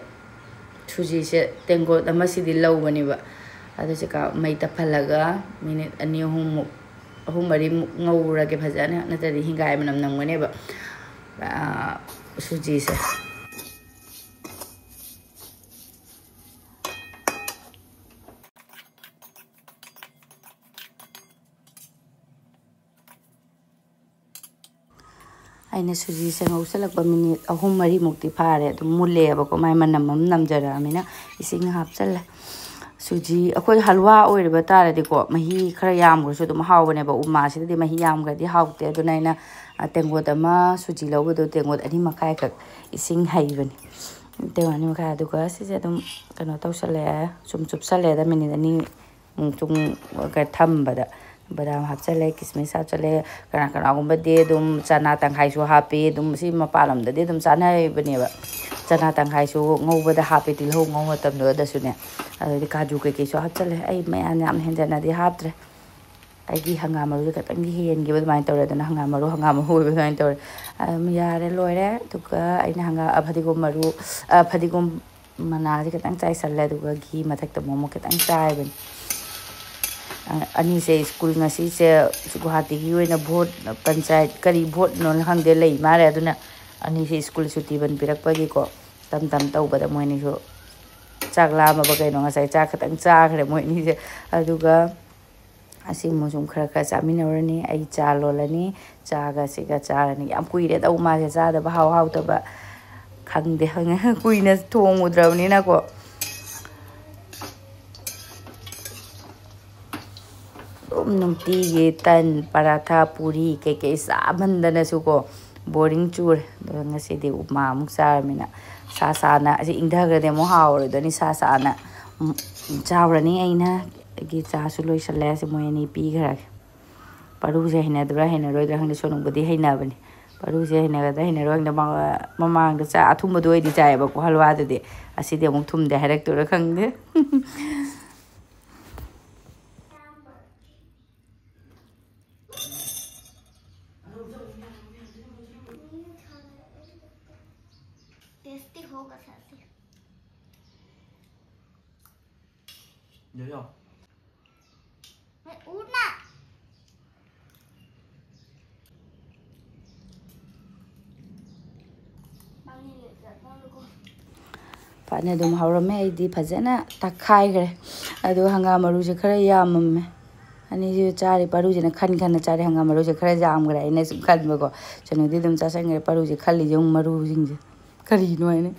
ꯁꯨꯖꯤꯁꯦ ꯇꯦꯡꯀꯣꯠ ꯑꯃꯁꯤꯗꯤ ꯂꯧꯕꯅꯦꯕ꯫ ꯑꯗꯨ ꯆꯦꯀꯥ ꯃꯩ ꯇꯞꯍꯜꯂꯒ ꯃꯤꯅꯤꯠ ꯑꯅꯤ ꯑꯍꯨꯝꯃꯨꯛ, ꯑꯍꯨꯝ ꯃꯔꯤꯃꯨꯛ ꯉꯧꯔꯒꯦ ꯐꯖꯅ, ꯅꯠꯇ꯭ꯔꯗꯤ ꯍꯤꯡꯒꯥꯏ ꯃꯅꯝ ꯅꯝꯒꯅꯦꯕ, ꯑ, ꯁꯨꯖꯤꯁꯦ꯫ ꯑꯩꯅ ꯁꯨꯖꯤꯁꯦ ꯉꯧꯁꯜꯂꯛꯄ ꯃꯤꯅꯤꯠ ꯑꯍꯨꯝ ꯃꯔꯤꯃꯨꯛꯇꯤ ꯐꯥꯔꯦ꯫ ꯑꯗꯨꯝ ꯃꯨꯜꯂꯛꯑꯦꯕꯀꯣ, ꯃꯥꯏ ꯃꯅꯝ ꯑꯃ ꯅꯝꯖꯔꯛꯑꯃꯤꯅ ꯏꯁꯤꯡ ꯍꯥꯞꯆꯜꯂꯦ꯫ ꯁꯨꯖꯤ ꯑꯩꯈꯣꯏ ꯍꯜꯋꯥ ꯑꯣꯏꯔꯕ ꯇꯥꯔꯗꯤꯀꯣ, ꯃꯍꯤ ꯈꯔ ꯌꯥꯝꯈ꯭ꯔꯁꯨ ꯑꯗꯨꯝ ꯍꯥꯎꯕꯅꯦꯕ꯫ ꯎꯃꯥꯁꯤꯗꯗꯤ ꯃꯍꯤ ꯌꯥꯝꯈ꯭ꯔꯗꯤ ꯍꯥꯎꯇꯦ꯫ ꯑꯗꯨꯅ ꯑꯩꯅ, ꯑ, ꯇꯦꯡꯀꯣꯠ ꯑꯃ ꯁꯨꯖꯤ ꯂꯧꯕꯗꯣ ꯇꯦꯡꯀꯣꯠ ꯑꯅꯤ ꯃꯈꯥꯏꯈꯛ ꯏꯁꯤꯡ ꯍꯩꯕꯅꯤ꯫ ꯇꯦꯡꯀꯣꯠ ꯑꯅꯤ ꯃꯈꯥꯏ꯫ ꯑꯗꯨꯒ ꯁꯤꯁꯦ ꯑꯗꯨꯝ ꯀꯩꯅꯣ ꯇꯧꯁꯜꯂꯛꯑꯦ, ꯁꯨꯝ ꯆꯨꯞꯁꯜꯂꯛꯑꯦꯗ ꯃꯤꯅꯤꯠ ꯑꯅꯤ ꯁꯨꯝ ꯊꯝꯕꯗ꯫ ꯕꯗꯥꯝ ꯍꯥꯞꯆꯜꯂꯦ, ꯀꯤꯁꯃꯤꯁ ꯍꯥꯞꯆꯜꯂꯦ꯫ ꯀꯅꯥ ꯀꯅꯥꯒꯨꯝꯕꯗꯤ ꯑꯗꯨꯝ ꯆꯅꯥ ꯇꯪꯈꯥꯏꯁꯨ ꯍꯥꯞꯄꯤ꯫ ꯑꯗꯨꯝ ꯁꯤ ꯃꯄꯥꯟ ꯂꯝꯗꯗꯤ ꯑꯗꯨꯝ ꯆꯥꯅꯔꯤꯕꯅꯦꯕ, ꯆꯅꯥ ꯇꯪꯈꯥꯏꯁꯨ ꯉꯧꯕꯗ ꯍꯥꯞꯄꯤ, ꯇꯤꯜꯍꯧ ꯉꯧ ꯃꯇꯝꯗꯨꯗꯁꯨꯅꯦ꯫ ꯑꯗꯩꯗꯤ ꯀꯥꯖꯨ ꯀꯩꯀꯩꯁꯨ ꯍꯥꯞꯆꯜꯂꯦ꯫ ꯑꯩ ꯃꯌꯥꯝ ꯌꯥꯝ ꯍꯦꯟꯖꯟꯅꯗꯤ ꯍꯥꯞꯇ꯭ꯔꯦ꯫ ꯑꯩꯒꯤ ꯍꯪꯒꯥꯝ ꯃꯔꯨꯁꯦ ꯈꯤꯇꯪꯗꯤ ꯍꯦꯟꯈꯤꯕ ꯑꯗꯨꯃꯥꯏꯅ ꯇꯧꯔꯦ꯫ ꯑꯗꯨꯅ ꯍꯪꯒꯥꯝ ꯃꯔꯨ, ꯍꯪꯒꯥꯝ ꯃꯔꯨ ꯑꯣꯏꯕ ꯑꯗꯨꯃꯥꯏꯅ ꯇꯧꯔꯦ꯫ ꯑꯗꯨꯝ ꯌꯥꯔꯦ, ꯂꯣꯏꯔꯦ꯫ ꯑꯗꯨꯒ ꯑꯩꯅ ꯍꯪꯒꯥꯝ, ꯑ, ꯐꯗꯤꯒꯣꯝ ꯃꯔꯨ, ꯑ, ꯐꯗꯤꯒꯣꯝ ꯃꯅꯥꯁꯦ ꯈꯤꯇꯪ ꯆꯥꯏꯁꯜꯂꯦ, ꯑꯗꯨꯒ ꯘꯤ ꯃꯊꯛꯇ ꯑꯃꯨꯛ ꯈꯤꯇꯪ ꯆꯥꯏꯕꯅꯤ꯫ ꯑ, ꯑꯅꯤꯁꯦ ꯁ꯭ꯀꯨꯜ ꯉꯁꯤꯁꯦ ꯒꯨꯍꯥꯇꯤꯒꯤ ꯑꯣꯏꯅ ꯚꯣꯠ, ꯄꯟꯆꯥꯌꯠ ꯀꯔꯤ ꯚꯣꯠꯅꯣ ꯈꯪꯗꯦ, ꯂꯩ ꯃꯥꯜꯂꯦ꯫ ꯑꯗꯨꯅ ꯑꯅꯤꯁꯦ ꯁ꯭ꯀꯨꯜ ꯁꯨꯇꯤ ꯕꯟ ꯄꯤꯔꯛꯄꯒꯤꯀꯣ, ꯇꯝ ꯇꯝ ꯇꯧꯕꯗ ꯃꯣꯏ ꯑꯅꯤꯁꯨ ꯆꯥꯛ ꯂꯥꯝꯃꯕ ꯀꯩꯅꯣ, ꯉꯁꯥꯏ ꯆꯥꯛ ꯈꯤꯇꯪ ꯆꯥꯈ꯭ꯔꯦ ꯃꯣꯏ ꯑꯅꯤꯁꯦ꯫ ꯑꯗꯨꯒ ꯑꯁꯤ ꯑꯃꯨꯛ ꯁꯨꯝ ꯈꯔ ꯈꯔ ꯆꯥꯃꯤꯟꯅꯔꯅꯤ꯫ ꯑꯩ ꯆꯥ ꯂꯣꯜꯂꯅꯤ, ꯆꯥꯒ ꯁꯤꯒ ꯆꯥꯔꯅꯤ꯫ ꯌꯥꯝ ꯀꯨꯏꯔꯦ ꯇꯧ ꯃꯥꯁꯦ ꯆꯥꯗꯕ, ꯍꯥꯎ ꯍꯥꯎꯇꯕ ꯈꯪꯗꯦ, ꯀꯨꯏꯅ ꯊꯣꯡꯉꯨꯗ꯭ꯔꯕꯅꯤꯅꯀꯣ꯫ ꯅꯨꯡꯇꯤꯒꯤ ꯇꯟ, ꯄꯔꯥꯊꯥ, ꯄꯨꯔꯤ ꯀꯩꯀꯩ ꯆꯥꯃꯟꯗꯅꯁꯨꯀꯣ ꯕꯣꯔꯤꯡ ꯆꯨꯔꯦ꯫ ꯑꯗꯨꯒ ꯉꯁꯤꯗꯤ ꯎꯞꯃꯥ ꯑꯃꯨꯛ ꯆꯥꯔꯃꯤꯅ ꯁꯥ ꯁꯥꯅ, ꯑꯁꯤ ꯏꯪꯊꯈ꯭ꯔꯗꯤ ꯑꯃꯨꯛ ꯍꯥꯎꯔꯣꯏꯗꯣꯏꯅꯤ꯫ ꯁꯥ ꯁꯥꯅ, ꯎꯝ, ꯆꯥꯎꯔꯅꯤ꯫ ꯑꯩꯅ ꯑꯩꯒꯤ ꯆꯥꯁꯨ ꯂꯣꯏꯁꯜꯂꯦ꯫ ꯑꯁꯤ ꯃꯣꯏ ꯑꯅꯤ ꯄꯤꯈ꯭ꯔꯒꯦ꯫ ꯄꯔꯨꯁꯦ ꯍꯩꯅꯗꯕ꯭ꯔꯥ ꯍꯩꯅꯔꯣꯏꯗ꯭ꯔꯥ ꯈꯪꯗꯦ꯫ ꯁꯣꯅꯨꯕꯨꯗꯤ ꯍꯩꯅꯕꯅꯤ꯫ ꯄꯔꯨꯁꯦ ꯍꯩꯅꯒꯗ꯭ꯔꯥ ꯍꯩꯅꯔꯣꯏ ꯈꯪꯗꯦ꯫ ꯃꯃꯥꯡꯗ ꯆꯥ ꯑꯊꯨꯝꯕꯗꯣ ꯑꯣꯏꯗꯤ ꯆꯥꯏꯌꯦꯕꯀꯣ, ꯍꯜꯋꯥꯗꯨꯗꯤ꯫ ꯑꯁꯤꯗꯤ ꯑꯃꯨꯛ ꯊꯨꯝꯗꯦ ꯍꯥꯏꯔꯛꯇꯣꯏꯔꯥ ꯈꯪꯗꯦ꯫ टेस्टी होगा शायद। ले जाओ। मैं उठना। पानी ले जाता हूँ, रुको। ꯐꯅ ꯑꯗꯨꯝ ꯍꯧꯔꯝꯃꯦ꯫ ꯑꯩꯗꯤ ꯐꯖꯅ ꯇꯛꯈꯥꯏꯈ꯭ꯔꯦ꯫ ꯑꯗꯣ ꯍꯪꯒꯥꯝ ꯃꯔꯨꯁꯦ ꯈꯔ ꯌꯥꯝꯃꯝꯃꯦ꯫ ꯑꯅꯤꯁꯤ ꯆꯥꯔꯤ ꯄꯔꯨꯁꯤꯅ ꯈꯟ ꯈꯟꯅ ꯆꯥꯔꯤ꯫ ꯍꯪꯒꯥꯝ ꯃꯔꯨꯁꯦ ꯈꯔ ꯌꯥꯝꯈ꯭ꯔꯦ ꯑꯩꯅ ꯁꯨꯝ ꯈꯟꯕꯀꯣ꯫ ꯆꯅꯨꯗꯤ ꯑꯗꯨꯝ ꯆꯥꯁꯟꯈ꯭ꯔꯦ꯫ ꯄꯔꯨꯁꯦ ꯈꯜꯂꯤꯁꯦ ꯑꯃꯨꯛ ꯃꯔꯨꯁꯤꯡꯁꯦ ꯀꯔꯤꯅꯣ ꯍꯥꯏꯅ꯫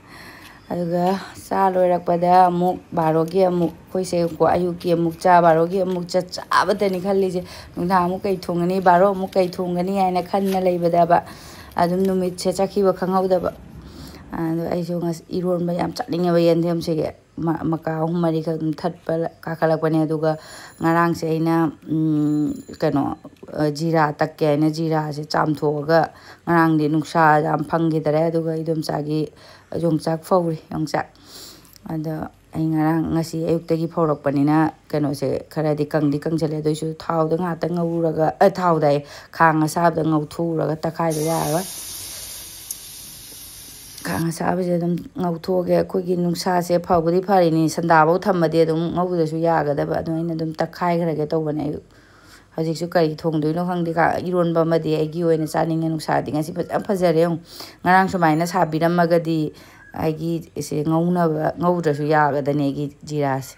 ꯑꯗꯨꯒ ꯆꯥ ꯂꯣꯏꯔꯛꯄꯗ ꯑꯃꯨꯛ ꯕꯥꯔꯣꯒꯤ ꯑꯃꯨꯛ ꯑꯩꯈꯣꯏꯁꯦ ꯀꯣ ꯑꯌꯨꯛꯀꯤ ꯑꯃꯨꯛ ꯆꯥ, ꯕꯥꯔꯣꯒꯤ ꯑꯃꯨꯛ ꯆꯥ ꯆꯥꯕꯗꯅꯤ ꯈꯜꯂꯤꯁꯦ꯫ ꯅꯨꯡꯗꯥꯡ ꯑꯃꯨꯛ ꯀꯩ ꯊꯣꯡꯒꯅꯤ, ꯕꯥꯔꯣ ꯑꯃꯨꯛ ꯀꯩ ꯊꯣꯡꯒꯅꯤ ꯍꯥꯏꯅ ꯈꯟꯅ ꯂꯩꯕꯗꯕ ꯑꯗꯨꯝ ꯅꯨꯃꯤꯠꯁꯦ ꯆꯠꯈꯤꯕ ꯈꯪꯍꯧꯗꯕ꯫ ꯑꯗꯣ ꯑꯩꯁꯨ ꯉꯁꯤ ꯏꯔꯣꯟꯕ ꯌꯥꯝ ꯆꯥꯅꯤꯡꯉꯦꯕ ꯌꯦꯟꯗꯦꯝꯁꯤꯒꯤ꯫ ꯃ-, ꯃꯀꯥ ꯑꯍꯨꯝ ꯃꯔꯤꯈꯛ ꯑꯗꯨꯝ ꯊꯠꯄ ꯀꯥꯈꯠꯂꯛꯄꯅꯦ꯫ ꯑꯗꯨꯒ ꯉꯔꯥꯡꯁꯦ ꯑꯩꯅ, ꯎꯝ, ꯀꯩꯅꯣ, ꯑ, ꯖꯤꯔꯥ ꯇꯛꯀꯦ ꯍꯥꯏꯅ ꯖꯤꯔꯥꯁꯦ ꯆꯥꯝꯊꯣꯛꯑꯒ, ꯉꯔꯥꯡꯗꯤ ꯅꯨꯡꯁꯥ ꯌꯥꯝ ꯐꯪꯈꯤꯗꯔꯦ꯫ ꯑꯗꯨꯒ ꯏꯗꯣꯝꯆꯥꯒꯤ ꯌꯣꯡꯆꯥꯛ ꯐꯧꯔꯤ, ꯌꯣꯡꯆꯥꯛ꯫ ꯑꯗꯣ ꯑꯩ ꯉꯔꯥꯡ, ꯉꯁꯤ ꯑꯌꯨꯛꯇꯒꯤ ꯐꯧꯔꯛꯄꯅꯤꯅ ꯀꯩꯅꯣꯁꯦ ꯈꯔꯗꯤ ꯀꯪꯗꯤ ꯀꯪꯁꯤꯜꯂꯦ꯫ ꯑꯗꯨꯑꯣꯏꯁꯨ ꯊꯥꯎꯗ ꯉꯥꯛꯇ ꯉꯧꯔꯒ, ꯑ, ꯊꯥꯎꯗ ꯍꯥꯏꯌꯦ, ꯈꯥꯡ ꯑꯁꯥꯕꯗ ꯉꯧꯊꯣꯛꯎꯔꯒ ꯇꯛꯈꯥꯏꯕ ꯌꯥꯔꯔꯣꯏ꯫ ꯈꯥꯡ ꯑꯁꯥꯕꯁꯦ ꯑꯗꯨꯝ ꯉꯧꯊꯣꯛꯑꯒꯦ꯫ ꯑꯩꯈꯣꯏꯒꯤ ꯅꯨꯡꯁꯥꯁꯦ ꯐꯕꯨꯗꯤ ꯐꯔꯤꯅꯤ, ꯁꯟꯗꯥꯐꯧ ꯊꯝꯃꯗꯤ ꯑꯗꯨꯝ ꯉꯧꯗ꯭ꯔꯁꯨ ꯌꯥꯒꯗꯕ꯫ ꯑꯗꯣ ꯑꯩꯅ ꯑꯗꯨꯝ ꯇꯛꯈꯥꯏꯈ꯭ꯔꯒꯦ ꯇꯧꯕꯅꯦ꯫ ꯑꯩ ꯍꯧꯖꯤꯛꯁꯨ ꯀꯔꯤ ꯊꯣꯡꯗꯣꯏꯅꯣ ꯈꯪꯗꯦ꯫ ꯀ-, ꯏꯔꯣꯟꯕ ꯑꯃꯗꯤ ꯑꯩꯒꯤ ꯑꯣꯏꯅ ꯆꯥꯅꯤꯡꯉꯦ꯫ ꯅꯨꯡꯁꯥꯗꯤ ꯉꯁꯤ ꯐꯖꯅ ꯐꯖꯔꯦ꯫ ꯌꯦꯡꯉꯨ, ꯉꯔꯥꯡ ꯁꯨꯃꯥꯏꯅ ꯁꯥꯕꯤꯔꯝꯃꯒꯗꯤ ꯑꯩꯒꯤ ꯏꯁꯦ ꯉꯧꯅꯕ, ꯉꯧꯗ꯭ꯔꯁꯨ ꯌꯥꯒꯗꯅꯤ ꯑꯩꯒꯤ ꯖꯤꯔꯥꯁꯦ꯫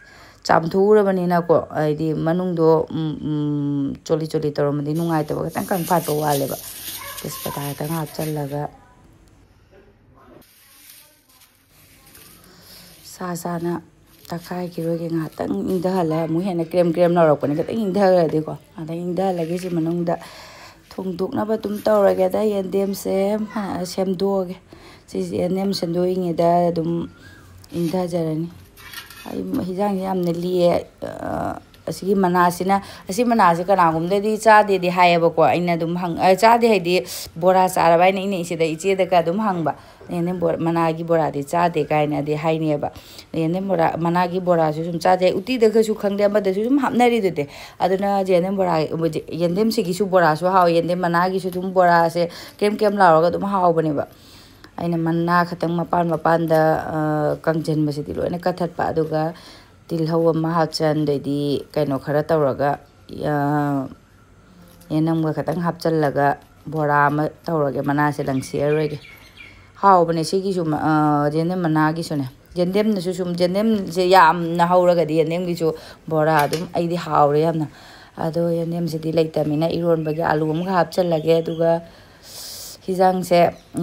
ꯆꯥꯝꯊꯣꯛꯎꯔꯕꯅꯤꯅꯀꯣ, ꯍꯥꯏꯗꯤ ꯃꯅꯨꯡꯗꯣ, ꯎꯝ, ꯎꯝ, ꯆꯣꯠꯂꯤ ꯆꯣꯠꯂꯤ ꯇꯧꯔꯝꯃꯗꯤ ꯅꯨꯡꯉꯥꯏꯇꯕ, ꯈꯤꯇꯪ ꯀꯪ ꯐꯥꯠꯄ ꯋꯥꯠꯂꯦꯕ꯫ ꯇꯦꯖꯄꯇꯥ ꯈꯤꯇꯪ ꯍꯥꯞꯆꯜꯂꯒ ꯁꯥ ꯁꯥꯅ ꯇꯛꯈꯥꯏꯈꯤꯔꯣꯏꯒꯦ, ꯉꯥꯏꯍꯥꯛꯇꯪ ꯏꯪꯊꯍꯜꯂꯒ ꯑꯃꯨꯛ ꯍꯦꯟꯅ ꯀ꯭ꯔꯦꯝ ꯀ꯭ꯔꯦꯝ ꯂꯧꯔꯛꯄꯅꯦ, ꯈꯤꯇꯪ ꯏꯪꯊꯈ꯭ꯔꯗꯤꯀꯣ꯫ ꯉꯥꯏꯍꯥꯛꯇꯪ ꯏꯪꯊꯍꯜꯂꯒꯦ꯫ ꯁꯤ ꯃꯅꯨꯡꯗ ꯊꯣꯡꯗꯣꯛꯅꯕ ꯑꯗꯨꯝ ꯇꯧꯔꯒꯦꯗ꯫ ꯌꯦꯟꯗꯦꯝꯁꯦ ꯁꯦꯝꯗꯣꯛꯑꯒꯦ꯫ ꯁꯤꯁꯦ ꯌꯦꯟꯗꯦꯝ ꯁꯦꯝꯗꯣꯛꯏꯉꯩꯗ ꯑꯗꯨꯝ ꯏꯪꯊꯖꯔꯅꯤ꯫ ꯑꯩ ꯍꯤꯟꯖꯥꯡꯁꯦ ꯌꯥꯝꯅ ꯂꯤꯛꯑꯦ꯫ ꯑ, ꯑꯁꯤꯒꯤ ꯃꯅꯥꯁꯤꯅ, ꯑꯁꯤ ꯃꯅꯥꯁꯦ ꯀꯅꯥꯒꯨꯝꯕꯗꯗꯤ ꯆꯥꯗꯦꯗꯤ ꯍꯥꯏꯌꯦꯕꯀꯣ꯫ ꯑꯩꯅ ꯑꯗꯨꯝ ꯍꯪ-, ꯑ, ꯆꯥꯗꯦ ꯍꯥꯏꯗꯤ ꯕꯣꯔꯥ ꯆꯥꯔꯕ ꯍꯥꯏꯅ ꯑꯩꯅ ꯏꯆꯦꯗ, ꯏꯆꯦꯗꯒ ꯑꯗꯨꯝ ꯍꯪꯕ꯫ ꯌꯦꯟꯗꯦꯝ ꯕꯣꯔꯥ, ꯃꯅꯥꯒꯤ ꯕꯣꯔꯥꯗꯤ ꯆꯥꯗꯦ ꯀꯥꯏꯅꯗꯤ ꯍꯥꯏꯅꯦꯕ꯫ ꯌꯦꯟꯗꯦꯝ ꯕꯣꯔꯥ, ꯃꯅꯥꯒꯤ ꯕꯣꯔꯥꯁꯨ ꯁꯨꯝ ꯆꯥꯗꯦ꯫ ꯎꯇꯤꯗꯒꯁꯨ ꯈꯪꯗꯦ, ꯑꯃꯗꯁꯨ ꯁꯨꯝ ꯍꯥꯞꯅꯔꯤꯗꯨꯗꯤ꯫ ꯑꯗꯨꯅ ꯌꯦꯟꯗꯦꯝ ꯕꯣꯔꯥ, ꯌꯦꯟꯗꯦꯝꯁꯤꯒꯤꯁꯨ ꯕꯣꯔꯥꯁꯨ ꯍꯥꯎꯋꯦ, ꯌꯦꯟꯗꯦꯝ ꯃꯅꯥꯒꯤꯁꯨ ꯑꯗꯨꯝ ꯕꯣꯔꯥꯁꯦ ꯀ꯭ꯔꯦꯝ ꯀ꯭ꯔꯦꯝ ꯂꯥꯎꯔꯒ ꯑꯗꯨꯝ ꯍꯥꯎꯕꯅꯦꯕ꯫ ꯑꯩꯅ ꯃꯅꯥ ꯈꯛꯇꯪ ꯃꯄꯥꯟ ꯃꯄꯥꯟꯗ, ꯑ, ꯀꯪꯁꯤꯟꯕꯁꯤꯗꯤ ꯂꯣꯏꯅ ꯀꯛꯊꯠꯄ, ꯑꯗꯨꯒ ꯇꯤꯜꯍꯧ ꯑꯃ ꯍꯥꯞꯆꯟꯗꯣꯏꯗꯤ ꯀꯩꯅꯣ ꯈꯔ ꯇꯧꯔꯒ, ꯑ, ꯌꯦꯅꯝꯒ ꯈꯛꯇꯪ ꯍꯥꯞꯆꯜꯂꯒ ꯕꯣꯔꯥ ꯑꯃ ꯇꯧꯔꯒꯦ, ꯃꯅꯥꯁꯦ ꯂꯪꯁꯤꯜꯂꯔꯣꯏꯒꯦ꯫ ꯍꯥꯎꯕꯅꯦ ꯁꯤꯒꯤꯁꯨ, ꯑ, ꯌꯦꯟꯗꯦꯝ ꯃꯅꯥꯒꯤꯁꯨꯅꯦ꯫ ꯌꯦꯟꯗꯦꯝꯅꯁꯨ ꯁꯨꯝ, ꯌꯦꯟꯗꯦꯝꯁꯦ ꯌꯥꯝꯅ ꯍꯧꯔꯒꯗꯤ ꯌꯦꯟꯗꯦꯝꯒꯤꯁꯨ ꯕꯣꯔꯥ ꯑꯗꯨꯝ ꯑꯩꯗꯤ ꯍꯥꯎꯔꯦ ꯌꯥꯝꯅ꯫ ꯑꯗꯣ ꯌꯦꯟꯗꯦꯝꯁꯤꯗꯤ ꯂꯩꯇꯕꯅꯤꯅ ꯏꯔꯣꯟꯕꯒꯤ ꯑꯂꯨ ꯑꯃꯒ ꯍꯥꯞꯆꯜꯂꯒꯦ꯫ ꯑꯗꯨꯒ ꯍꯤꯟꯖꯥꯡꯁꯦ,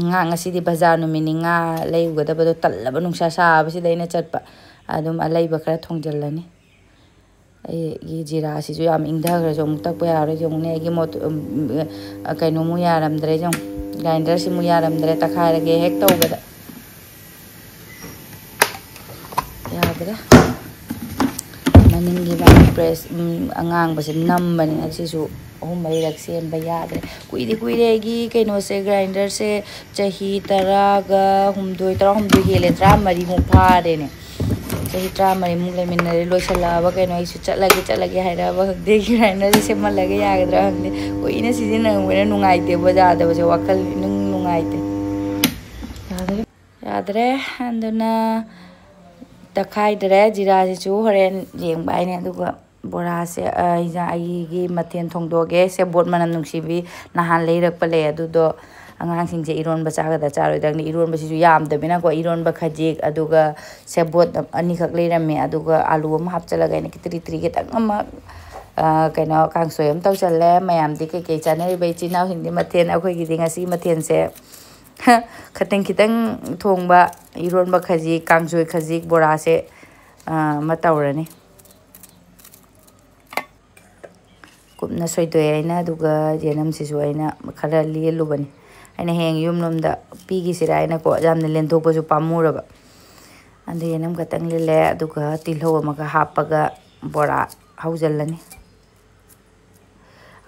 ꯉꯥ, ꯉꯁꯤꯗꯤ ꯕꯖꯥꯔ ꯅꯨꯃꯤꯠꯅꯤ, ꯉꯥ ꯂꯩꯔꯨꯒꯗꯕꯗꯣ ꯇꯜꯂꯕ, ꯅꯨꯡꯁꯥ ꯁꯥꯕꯁꯤꯗ ꯑꯩꯅ ꯆꯠꯄ꯫ ꯑꯗꯨꯝ ꯑꯂꯩꯕ ꯈꯔ ꯊꯣꯡꯖꯤꯜꯂꯅꯤ꯫ ꯑꯩꯒꯤ ꯖꯤꯔꯥꯁꯤꯁꯨ ꯌꯥꯝ ꯏꯪꯊꯈ꯭ꯔꯁꯨ ꯑꯃꯨꯛ ꯇꯛꯄ ꯌꯥꯔꯣꯏ꯫ ꯌꯦꯡꯉꯨꯅꯦ, ꯑꯩꯒꯤ ꯃꯣꯇꯣ-, ꯎꯝ, ꯑ, ꯀꯩꯅꯣꯃꯨꯛ ꯌꯥꯔꯝꯗ꯭ꯔꯦ꯫ ꯌꯦꯡꯉꯨ, ꯒ꯭ꯔꯥꯏꯟꯗꯔꯁꯤꯃꯨꯛ ꯌꯥꯔꯝꯗ꯭ꯔꯦ ꯇꯛꯈꯥꯏꯔꯒꯦ ꯍꯦꯛ ꯇꯧꯕꯗ꯫ ꯌꯥꯗ꯭ꯔꯦ꯫ ꯃꯅꯤꯡꯒꯤ ꯃꯥꯒꯤ ꯄ꯭ꯔꯦꯁ, ꯎꯝ, ꯑꯉꯥꯡꯕꯁꯦ ꯅꯝꯕꯅꯤꯅ ꯁꯤꯁꯨ ꯑꯍꯨꯝ ꯃꯔꯤꯔꯛ ꯁꯦꯝꯕ ꯌꯥꯗ꯭ꯔꯦ꯫ ꯀꯨꯏꯗꯤ ꯀꯨꯏꯔꯦ ꯑꯩꯒꯤ ꯀꯩꯅꯣꯁꯦ, ꯒ꯭ꯔꯥꯏꯟꯗꯔꯁꯦ ꯆꯍꯤ ꯇꯔꯥꯒ ꯍꯨꯝꯗꯣꯏ, ꯇꯔꯥꯍꯨꯝꯗꯣꯏ ꯍꯦꯜꯂꯦ, ꯇꯔꯥꯃꯔꯤꯃꯨꯛ ꯐꯥꯔꯦꯅꯦ꯫ ꯆꯍꯤ ꯇꯔꯥꯃꯔꯤꯃꯨꯛ ꯂꯩꯃꯤꯟꯅꯔꯦ, ꯂꯣꯏꯁꯜꯂꯛꯑꯕ ꯀꯩꯅꯣ, ꯑꯩꯁꯨ ꯆꯠꯂꯒꯦ, ꯆꯠꯂꯒꯦ ꯍꯥꯏꯔꯛꯑꯕ ꯈꯪꯗꯦ꯫ ꯒ꯭ꯔꯥꯏꯟꯗꯔꯁꯦ ꯁꯦꯝꯍꯜꯂꯒ ꯌꯥꯒꯗ꯭ꯔꯥ ꯈꯪꯗꯦ꯫ ꯀꯨꯏꯅ ꯁꯤꯖꯤꯟꯅꯕꯅꯤꯅ ꯅꯨꯡꯉꯥꯏꯇꯦꯕ, ꯌꯥꯗꯕꯁꯦ ꯋꯥꯈꯜ ꯏꯅꯨꯡ ꯅꯨꯡꯉꯥꯏꯇꯦ꯫ ꯌꯥꯗ꯭ꯔꯦ꯫ ꯌꯥꯗ꯭ꯔꯦ꯫ ꯑꯗꯨꯅ ꯇꯛꯈꯥꯏꯗ꯭ꯔꯦ꯫ ꯖꯤꯔꯥꯁꯤꯁꯨ ꯍꯣꯔꯦꯟ ꯌꯦꯡꯕ ꯍꯥꯏꯅꯦ꯫ ꯑꯗꯨꯒ ꯕꯣꯔꯥꯁꯦ, ꯑ, ꯍꯤꯟꯖꯥꯡ, ꯑꯩꯒꯤ ꯃꯊꯦꯜ ꯊꯣꯡꯗꯣꯛꯑꯒꯦ꯫ ꯁꯦꯕꯣꯠ ꯃꯅꯝ ꯅꯨꯡꯁꯤꯕꯤ ꯅꯍꯥꯟ ꯂꯩꯔꯛꯄ ꯂꯩ, ꯑꯗꯨꯗꯣ ꯑꯉꯥꯡꯁꯤꯡꯁꯦ ꯏꯔꯣꯟꯕ ꯆꯥꯒꯗ꯭ꯔꯥ ꯆꯥꯔꯣꯏꯗ꯭ꯔꯥ ꯈꯪꯗꯦ꯫ ꯏꯔꯣꯟꯕꯁꯤꯁꯨ ꯌꯥꯝꯗꯕꯅꯤꯅꯀꯣ, ꯏꯔꯣꯟꯕ ꯈꯖꯤꯛ, ꯑꯗꯨꯒ ꯁꯦꯕꯣꯠ ꯑꯅꯤꯈꯛ ꯂꯩꯔꯝꯃꯦ, ꯑꯗꯨꯒ ꯑꯂꯨ ꯑꯃ ꯍꯥꯞꯆꯤꯜꯂꯒ ꯑꯩꯅ ꯈꯤꯇ꯭ꯔꯤ ꯈꯤꯇ꯭ꯔꯤ ꯈꯤꯇꯪ ꯑꯃ, ꯑ, ꯀꯩꯅꯣ, ꯀꯥꯡꯁꯣꯏ ꯑꯃ ꯇꯧꯁꯜꯂꯦ꯫ ꯃꯌꯥꯝꯗꯤ ꯀꯩꯀꯩ ꯆꯥꯅꯔꯤꯕ? ꯏꯆꯤꯜ ꯏꯅꯥꯎꯁꯤꯡꯗꯤ ꯃꯊꯦꯜ, ꯑꯩꯈꯣꯏꯒꯤꯗꯤ ꯉꯁꯤ ꯃꯊꯦꯜꯁꯦ ꯈꯇꯪ ꯈꯤꯇꯪ ꯊꯣꯡꯕ, ꯏꯔꯣꯟꯕ ꯈꯖꯤꯛ, ꯀꯥꯡꯁꯣꯏ ꯈꯖꯤꯛ, ꯕꯣꯔꯥꯁꯦ ꯑꯃ ꯇꯧꯔꯅꯤ꯫ ꯀꯨꯞꯅ ꯁꯣꯏꯗꯣꯛꯑꯦ ꯑꯩꯅ, ꯑꯗꯨꯒ ꯌꯦꯅꯝꯁꯤꯁꯨ ꯑꯩꯅ ꯈꯔ ꯂꯦꯜꯂꯨꯕꯅꯤ꯫ ꯑꯩꯅ ꯍꯌꯦꯡ ꯌꯨꯝꯂꯣꯝꯗ ꯄꯤꯈꯤꯁꯤꯔꯥ ꯍꯥꯏꯅꯀꯣ, ꯌꯥꯝꯅ ꯂꯦꯟꯊꯣꯛꯄꯁꯨ ꯄꯥꯝꯃꯨꯔꯕ꯫ ꯑꯗꯨ ꯌꯦꯅꯝ ꯈꯛꯇꯪ ꯂꯦꯜꯂꯦ, ꯑꯗꯨꯒ ꯇꯤꯜꯍꯧ ꯑꯃꯒ ꯍꯥꯞꯄꯒ ꯕꯣꯔꯥ ꯍꯧꯖꯤꯜꯂꯅꯤ꯫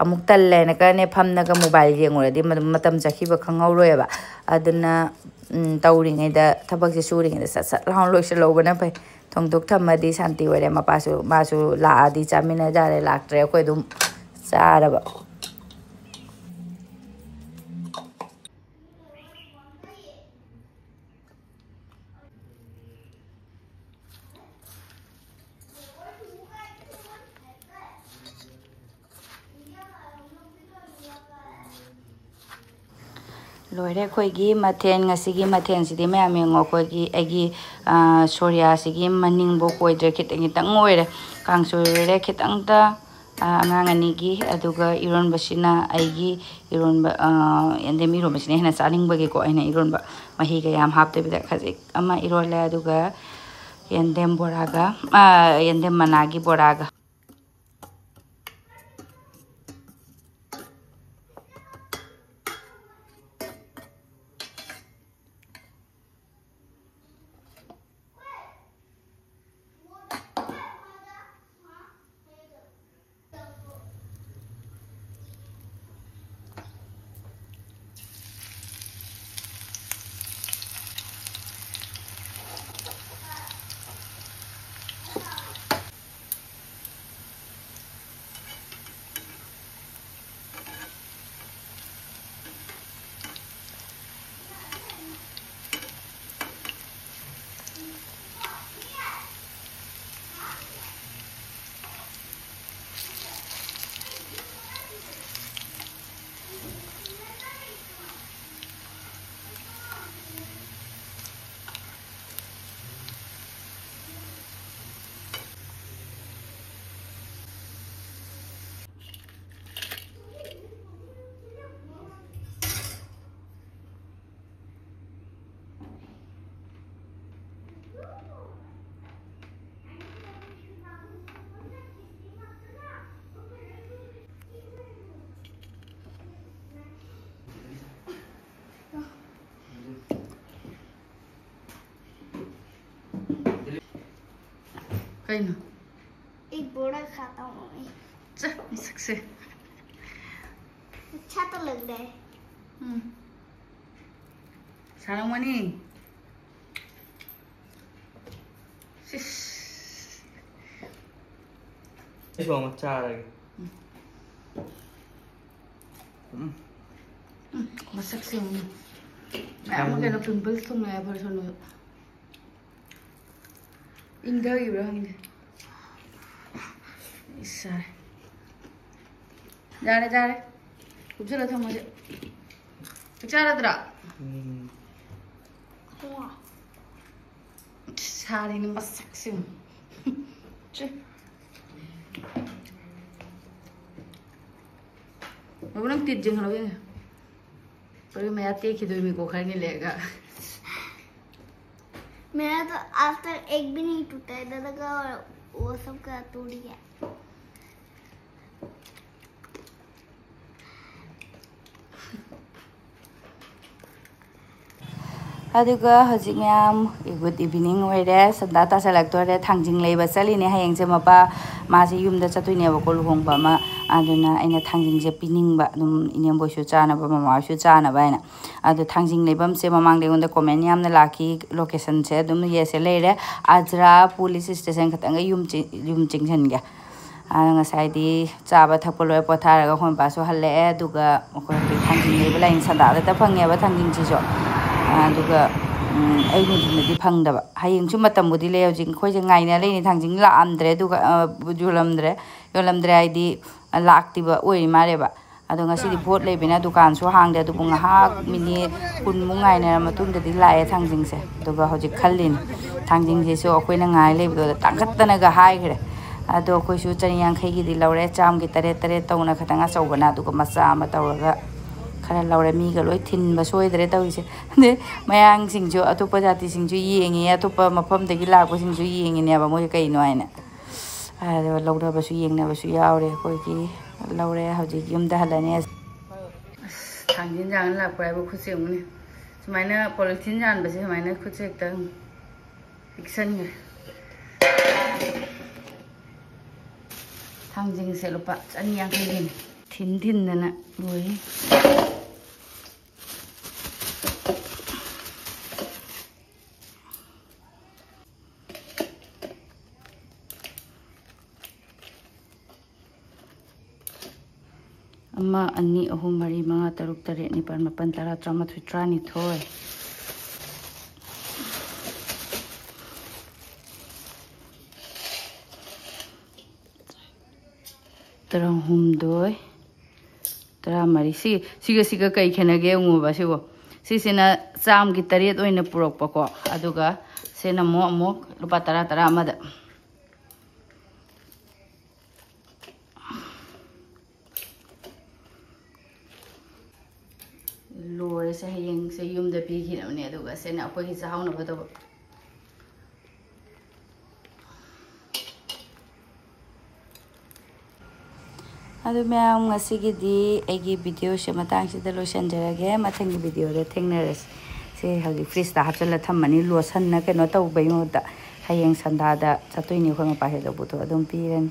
ꯑꯃꯨꯛ ꯇꯜꯂꯦꯅ ꯀꯅꯦ ꯐꯝꯅꯒ ꯃꯣꯕꯥꯏꯜ ꯌꯦꯡꯉꯨꯔꯗꯤ ꯃꯇꯝ ꯆꯠꯈꯤꯕ ꯈꯪꯍꯧꯔꯣꯏꯕ꯫ ꯑꯗꯨꯅ ꯇꯧꯔꯤꯉꯩꯗ, ꯊꯕꯛꯁꯦ ꯁꯨꯔꯤꯉꯩꯗ ꯁꯠ ꯁꯠ ꯂꯥꯎꯅ ꯂꯣꯏꯁꯤꯜꯍꯧꯕꯅ ꯐꯩ꯫ ꯊꯣꯡꯗꯣꯛ ꯊꯝꯃꯗꯤ ꯁꯥꯟꯇꯤ ꯑꯣꯏꯔꯦ꯫ ꯃꯄꯥꯁꯨ, ꯃꯥꯁꯨ ꯂꯥꯛꯑꯗꯤ ꯆꯥꯃꯤꯟꯅꯖꯔꯦ, ꯂꯥꯛꯇ꯭ꯔꯦ ꯑꯩꯈꯣꯏ ꯑꯗꯨꯝ ꯆꯥꯔꯕ꯫ ꯂꯣꯏꯔꯦ ꯑꯩꯈꯣꯏꯒꯤ ꯃꯊꯦꯜ꯫ ꯉꯁꯤꯒꯤ ꯃꯊꯦꯜꯁꯤꯗꯤ ꯃꯌꯥꯝ ꯌꯦꯡꯉꯣ, ꯑꯩꯈꯣꯏꯒꯤ, ꯑꯩꯒꯤ ꯁꯣꯔꯤꯌꯥꯁꯤꯒꯤ ꯃꯅꯤꯡꯕꯨꯛ ꯑꯣꯏꯗ꯭ꯔꯦ, ꯈꯤꯇꯪ ꯈꯤꯇꯪ ꯑꯣꯏꯔꯦ꯫ ꯀꯥꯡꯁꯣꯏ ꯂꯣꯏꯔꯦ ꯈꯤꯇꯪꯇ꯫ ꯑꯉꯥꯡ ꯑꯅꯤꯒꯤ꯫ ꯑꯗꯨꯒ ꯏꯔꯣꯟꯕꯁꯤꯅ ꯑꯩꯒꯤ ꯏꯔꯣꯟꯕ, ꯌꯦꯟꯗꯦꯝ ꯏꯔꯣꯟꯕꯁꯤꯅ ꯍꯦꯟꯅ ꯆꯥꯅꯤꯡꯕꯒꯤꯀꯣ, ꯑꯩꯅ ꯏꯔꯣꯟꯕ ꯃꯍꯤꯒ ꯌꯥꯝ ꯍꯥꯞꯇꯕꯤꯗ ꯈꯖꯤꯛ ꯑꯃ ꯏꯔꯣꯜꯂꯦ꯫ ꯑꯗꯨꯒ ꯌꯦꯟꯗꯦꯝ ꯕꯣꯔꯥꯒ, ꯌꯦꯟꯗꯦꯝ ꯃꯅꯥꯒꯤ ꯕꯣꯔꯥꯒ꯫ ꯀꯩꯅꯣ? एक बोरा खाता हूँ मैं। ꯆ ꯃꯁꯛꯁꯦ꯫ अच्छा तो लग रहा है। ꯎꯝ꯫ ꯁꯥꯔꯝꯒꯅꯤ꯫ ꯁꯤꯁ꯫ ꯑꯩꯁꯨ ꯑꯃ ꯆꯥꯔꯒꯦ꯫ ꯎꯝ, ꯃꯁꯛꯁꯦ ꯌꯦꯡꯉꯨꯅꯦ꯫ ꯃꯌꯥꯝ ꯑꯃ ꯀꯩꯅꯣ ꯄꯤꯝꯄꯜꯁ ꯊꯨꯡꯅꯩ ꯍꯥꯏꯕ ꯁꯣꯅꯨ꯫ ꯏꯪꯊꯈꯤꯕ꯭ꯔꯥ ꯈꯪꯗꯦ꯫ ꯏꯁ, ꯌꯥꯔꯦ꯫ ꯌꯥꯔꯦ, ꯌꯥꯔꯦ꯫ ꯀꯨꯞꯁꯜꯂ ꯊꯝꯃꯁꯦ꯫ ꯆꯥꯛ ꯆꯥꯔꯗ꯭ꯔꯥ? ꯎꯝ꯫ ꯁꯥꯔꯤꯅ ꯃꯁꯛꯁꯤꯡ꯫ ꯆꯨ꯫ ꯕꯥꯕꯨ, ꯅꯪ ꯇꯤꯠ ꯌꯦꯡꯍꯜꯂꯣ ꯌꯦꯡꯉꯦ꯫ ꯀꯔꯤ ꯃꯌꯥ ꯇꯦꯛꯈꯤꯗꯣꯏꯅꯤꯀꯣ ꯈꯔꯅꯤ ꯂꯩꯔꯒ꯫ मेरा तो आज तक एक भी नहीं टूटा है दादा का, और वो सब का टूट गया। ꯑꯗꯨꯒ ꯍꯧꯖꯤꯛ ꯃꯌꯥꯝ ꯒꯨꯗ ꯏꯚꯤꯅꯤꯡ ꯑꯣꯏꯔꯦ, ꯁꯟꯗꯥ ꯇꯥꯁꯜꯂꯛꯇꯣꯔꯦ꯫ ꯊꯥꯡꯖꯤꯡ ꯂꯩꯕ ꯆꯠꯂꯤꯅꯦ ꯍꯌꯦꯡꯁꯦ꯫ ꯃꯄꯥ ꯃꯥꯁꯦ ꯌꯨꯝꯗ ꯆꯠꯇꯣꯏꯅꯦꯕꯀꯣ, ꯂꯨꯍꯣꯡꯕ ꯑꯃ꯫ ꯑꯗꯨꯅ ꯑꯩꯅ ꯊꯥꯡꯖꯤꯡꯁꯦ ꯄꯤꯅꯤꯡꯕ, ꯑꯗꯨꯝ ꯏꯅꯦꯝꯕꯣꯏꯁꯨ ꯆꯥꯅꯕ, ꯃꯃꯥꯍꯣꯏꯁꯨ ꯆꯥꯅꯕ ꯍꯥꯏꯅ꯫ ꯑꯗꯣ ꯊꯥꯡꯖꯤꯡ ꯂꯩꯐꯝꯁꯦ ꯃꯃꯥꯡꯗ ꯑꯩꯉꯣꯟꯗ ꯀꯣꯃꯦꯟ ꯌꯥꯝꯅ ꯂꯥꯛꯈꯤ꯫ ꯂꯣꯀꯦꯁꯟꯁꯦ ꯑꯗꯨꯝ ꯌꯦꯁꯦ ꯂꯩꯔꯦ, ꯑꯖꯔꯥ ꯄꯨꯂꯤꯁ ꯏꯁꯇꯦꯁꯟ ꯈꯛꯇꯪꯒ ꯌꯨꯝ ꯆꯤ-, ꯌꯨꯝ ꯆꯤꯡꯁꯤꯟꯒꯦ꯫ ꯑꯗꯣ ꯉꯁꯥꯏꯗꯤ ꯆꯥꯕ ꯊꯛꯄ ꯂꯣꯏ ꯄꯣꯊꯥꯔꯒ ꯑꯩꯈꯣꯏ ꯃꯄꯥꯁꯨ ꯍꯜꯂꯛꯑꯦ꯫ ꯑꯗꯨꯒ ꯑꯩꯈꯣꯏ ꯍꯧꯖꯤꯛ ꯊꯥꯡꯖꯤꯡ ꯂꯩꯕ ꯂꯥꯛꯏꯅꯤ꯫ ꯁꯟꯗꯥꯗꯇ ꯐꯪꯉꯦꯕ ꯊꯥꯡꯖꯤꯡꯁꯤꯁꯨ꯫ ꯑꯗꯨꯒ ꯎꯝ, ꯑꯩ ꯅꯨꯡꯊꯤꯜꯗꯗꯤ ꯐꯪꯗꯕ꯫ ꯍꯌꯦꯡꯁꯨ ꯃꯇꯝꯕꯨꯗꯤ ꯂꯩ꯫ ꯍꯧꯖꯤꯛ ꯑꯩꯈꯣꯏꯁꯦ ꯉꯥꯏꯅ ꯂꯩꯅꯤ꯫ ꯊꯥꯡꯖꯤꯡ ꯂꯥꯛꯑꯝꯗ꯭ꯔꯦ, ꯑꯗꯨꯒ ꯑ, ꯌꯣꯜꯂꯝꯗ꯭ꯔꯦ꯫ ꯌꯣꯜꯂꯝꯗ꯭ꯔꯦ ꯍꯥꯏꯗꯤ ꯂꯥꯛꯇꯤꯕ ꯑꯣꯏꯔꯤ ꯃꯥꯜꯂꯦꯕ꯫ ꯑꯗꯣ ꯉꯁꯤꯗꯤ ꯚꯣꯠ ꯂꯩꯕꯅꯤꯅ ꯗꯨꯀꯥꯟꯁꯨ ꯍꯥꯡꯗꯦ꯫ ꯑꯗꯨꯕꯨ ꯉꯥꯏꯍꯥꯛ ꯃꯤꯅꯤꯠ ꯀꯨꯟꯃꯨꯛ ꯉꯥꯏꯅꯔ ꯃꯇꯨꯡꯗꯗꯤ ꯂꯥꯛꯑꯦ ꯊꯥꯡꯖꯤꯡꯁꯦ꯫ ꯑꯗꯨꯒ ꯍꯧꯖꯤꯛ ꯈꯜꯂꯤꯅꯤ, ꯊꯥꯡꯖꯤꯡꯁꯤꯁꯨ ꯑꯩꯈꯣꯏꯅ ꯉꯥꯏ ꯂꯩꯕꯗꯨꯗ ꯇꯥꯡꯈꯠꯇꯅꯒ ꯍꯥꯏꯈ꯭ꯔꯦ꯫ ꯑꯗꯣ ꯑꯩꯈꯣꯏꯁꯨ ꯆꯅꯤ ꯌꯥꯡꯈꯩꯒꯤꯗꯤ ꯂꯧꯔꯦ, ꯆꯥꯝꯒꯤ ꯇꯔꯦꯠ ꯇꯔꯦꯠ ꯇꯧꯅ ꯈꯇꯪ ꯑꯆꯧꯕꯅ, ꯑꯗꯨꯒ ꯃꯆꯥ ꯑꯃ ꯇꯧꯔꯒ ꯈꯔ ꯂꯧꯔꯦ꯫ ꯃꯤꯒ ꯂꯣꯏ ꯊꯤꯟꯕ ꯁꯣꯏꯗ꯭ꯔꯦ ꯇꯧꯔꯤꯁꯦ꯫ ꯑꯗꯩ ꯃꯌꯥꯡꯁꯤꯡꯁꯨ, ꯑꯇꯣꯞꯄ ꯖꯥꯇꯤꯁꯤꯡꯁꯨ ꯌꯦꯡꯉꯤ, ꯑꯇꯣꯞꯄ ꯃꯐꯝꯗꯒꯤ ꯂꯥꯛꯄꯁꯤꯡꯁꯨ ꯌꯦꯡꯉꯤꯅꯦꯕ ꯃꯣꯏ ꯀꯩꯅꯣ ꯍꯥꯏꯅ꯫ ꯑꯗꯣ ꯂꯧꯅꯕꯁꯨ ꯌꯦꯡꯅꯕꯁꯨ ꯌꯥꯎꯔꯦ꯫ ꯑꯩꯈꯣꯏꯒꯤ ꯂꯧꯔꯦ꯫ ꯍꯧꯖꯤꯛ ꯌꯨꯝꯗ ꯍꯜꯂꯅꯤ꯫ ꯑꯁ, ꯊꯥꯡꯖꯤꯟ ꯌꯥꯟ ꯂꯥꯛꯄ꯭ꯔꯥ ꯍꯥꯏꯕ ꯈꯨꯠꯁꯦ ꯌꯦꯡꯉꯨꯅꯦ꯫ ꯁꯨꯃꯥꯏꯅ ꯄꯣꯂꯤꯊꯤꯟ ꯌꯥꯟꯕꯁꯦ ꯁꯨꯃꯥꯏꯅ ꯈꯨꯠꯁꯦ ꯍꯦꯛꯇ ꯄꯤꯛꯁꯟꯈ꯭ꯔꯦ꯫ ꯊꯥꯡꯖꯤꯡꯁꯦ ꯂꯨꯄꯥ ꯆꯅꯤ ꯌꯥꯡꯈꯩꯒꯤꯅꯤ꯫ ꯊꯤꯟ ꯊꯤꯟꯗꯅ ꯂꯣꯏꯔꯦ꯫ ꯑꯃ, ꯑꯅꯤ, ꯑꯍꯨꯝ, ꯃꯔꯤ, ꯃꯉꯥ, ꯇꯔꯨꯛ, ꯇꯔꯦꯠ, ꯅꯤꯄꯥꯜ, ꯃꯥꯄꯜ, ꯇꯔꯥ, ꯇꯔꯥꯃꯥꯊꯣꯏ, ꯇꯔꯥꯅꯤꯊꯣꯏ, ꯇꯔꯥꯍꯨꯝꯗꯣꯏ, ꯇꯔꯥꯃꯔꯤ꯫ ꯁꯤ, ꯁꯤꯒ ꯁꯤꯒ ꯀꯩ ꯈꯦꯠꯅꯒꯦ ꯌꯦꯡꯉꯨꯕ ꯁꯤꯕꯣ꯫ ꯁꯤꯁꯤꯅ ꯆꯥꯝꯒꯤ ꯇꯔꯦꯠ ꯑꯣꯏꯅ ꯄꯨꯔꯛꯄꯀꯣ, ꯑꯗꯨꯒ ꯁꯤꯅ ꯑꯃꯨꯛ, ꯑꯃꯨꯛ ꯂꯨꯄꯥ ꯇꯔꯥ, ꯇꯔꯥ ꯑꯃꯗ꯫ ꯂꯣꯏꯔꯦꯁꯦ, ꯍꯌꯦꯡꯁꯦ ꯌꯨꯝꯗ ꯄꯤꯈꯤꯅꯕꯅꯦ, ꯑꯗꯨꯒ ꯁꯤꯅ ꯑꯩꯈꯣꯏꯒꯤ ꯆꯥꯍꯧꯅꯕ ꯇꯧꯕ꯫ ꯑꯗꯨ ꯃꯌꯥꯝ, ꯉꯁꯤꯒꯤꯗꯤ ꯑꯩꯒꯤ ꯚꯤꯗꯤꯑꯣꯁꯦ ꯃꯇꯥꯡꯁꯤꯗ ꯂꯣꯏꯁꯤꯟꯖꯔꯒꯦ꯫ ꯃꯊꯪꯒꯤ ꯚꯤꯗꯤꯑꯣꯗ ꯊꯦꯡꯅꯔꯁꯤ꯫ ꯁꯦ ꯍꯧꯖꯤꯛ ꯐ꯭ꯔꯤꯖꯇ ꯍꯥꯞꯆꯤꯜꯂ ꯊꯝꯃꯅꯤ, ꯂꯣꯁꯟꯅ ꯀꯩꯅꯣ ꯇꯧꯕꯩ ꯃꯍꯨꯠꯇ꯫ ꯍꯌꯦꯡ ꯁꯟꯗꯥꯗ ꯆꯠꯇꯣꯏꯅꯤ ꯑꯩꯈꯣꯏ ꯃꯄꯥꯁꯦ ꯂꯧꯕꯗꯣ, ꯑꯗꯨꯝ ꯄꯤꯔꯅꯤ꯫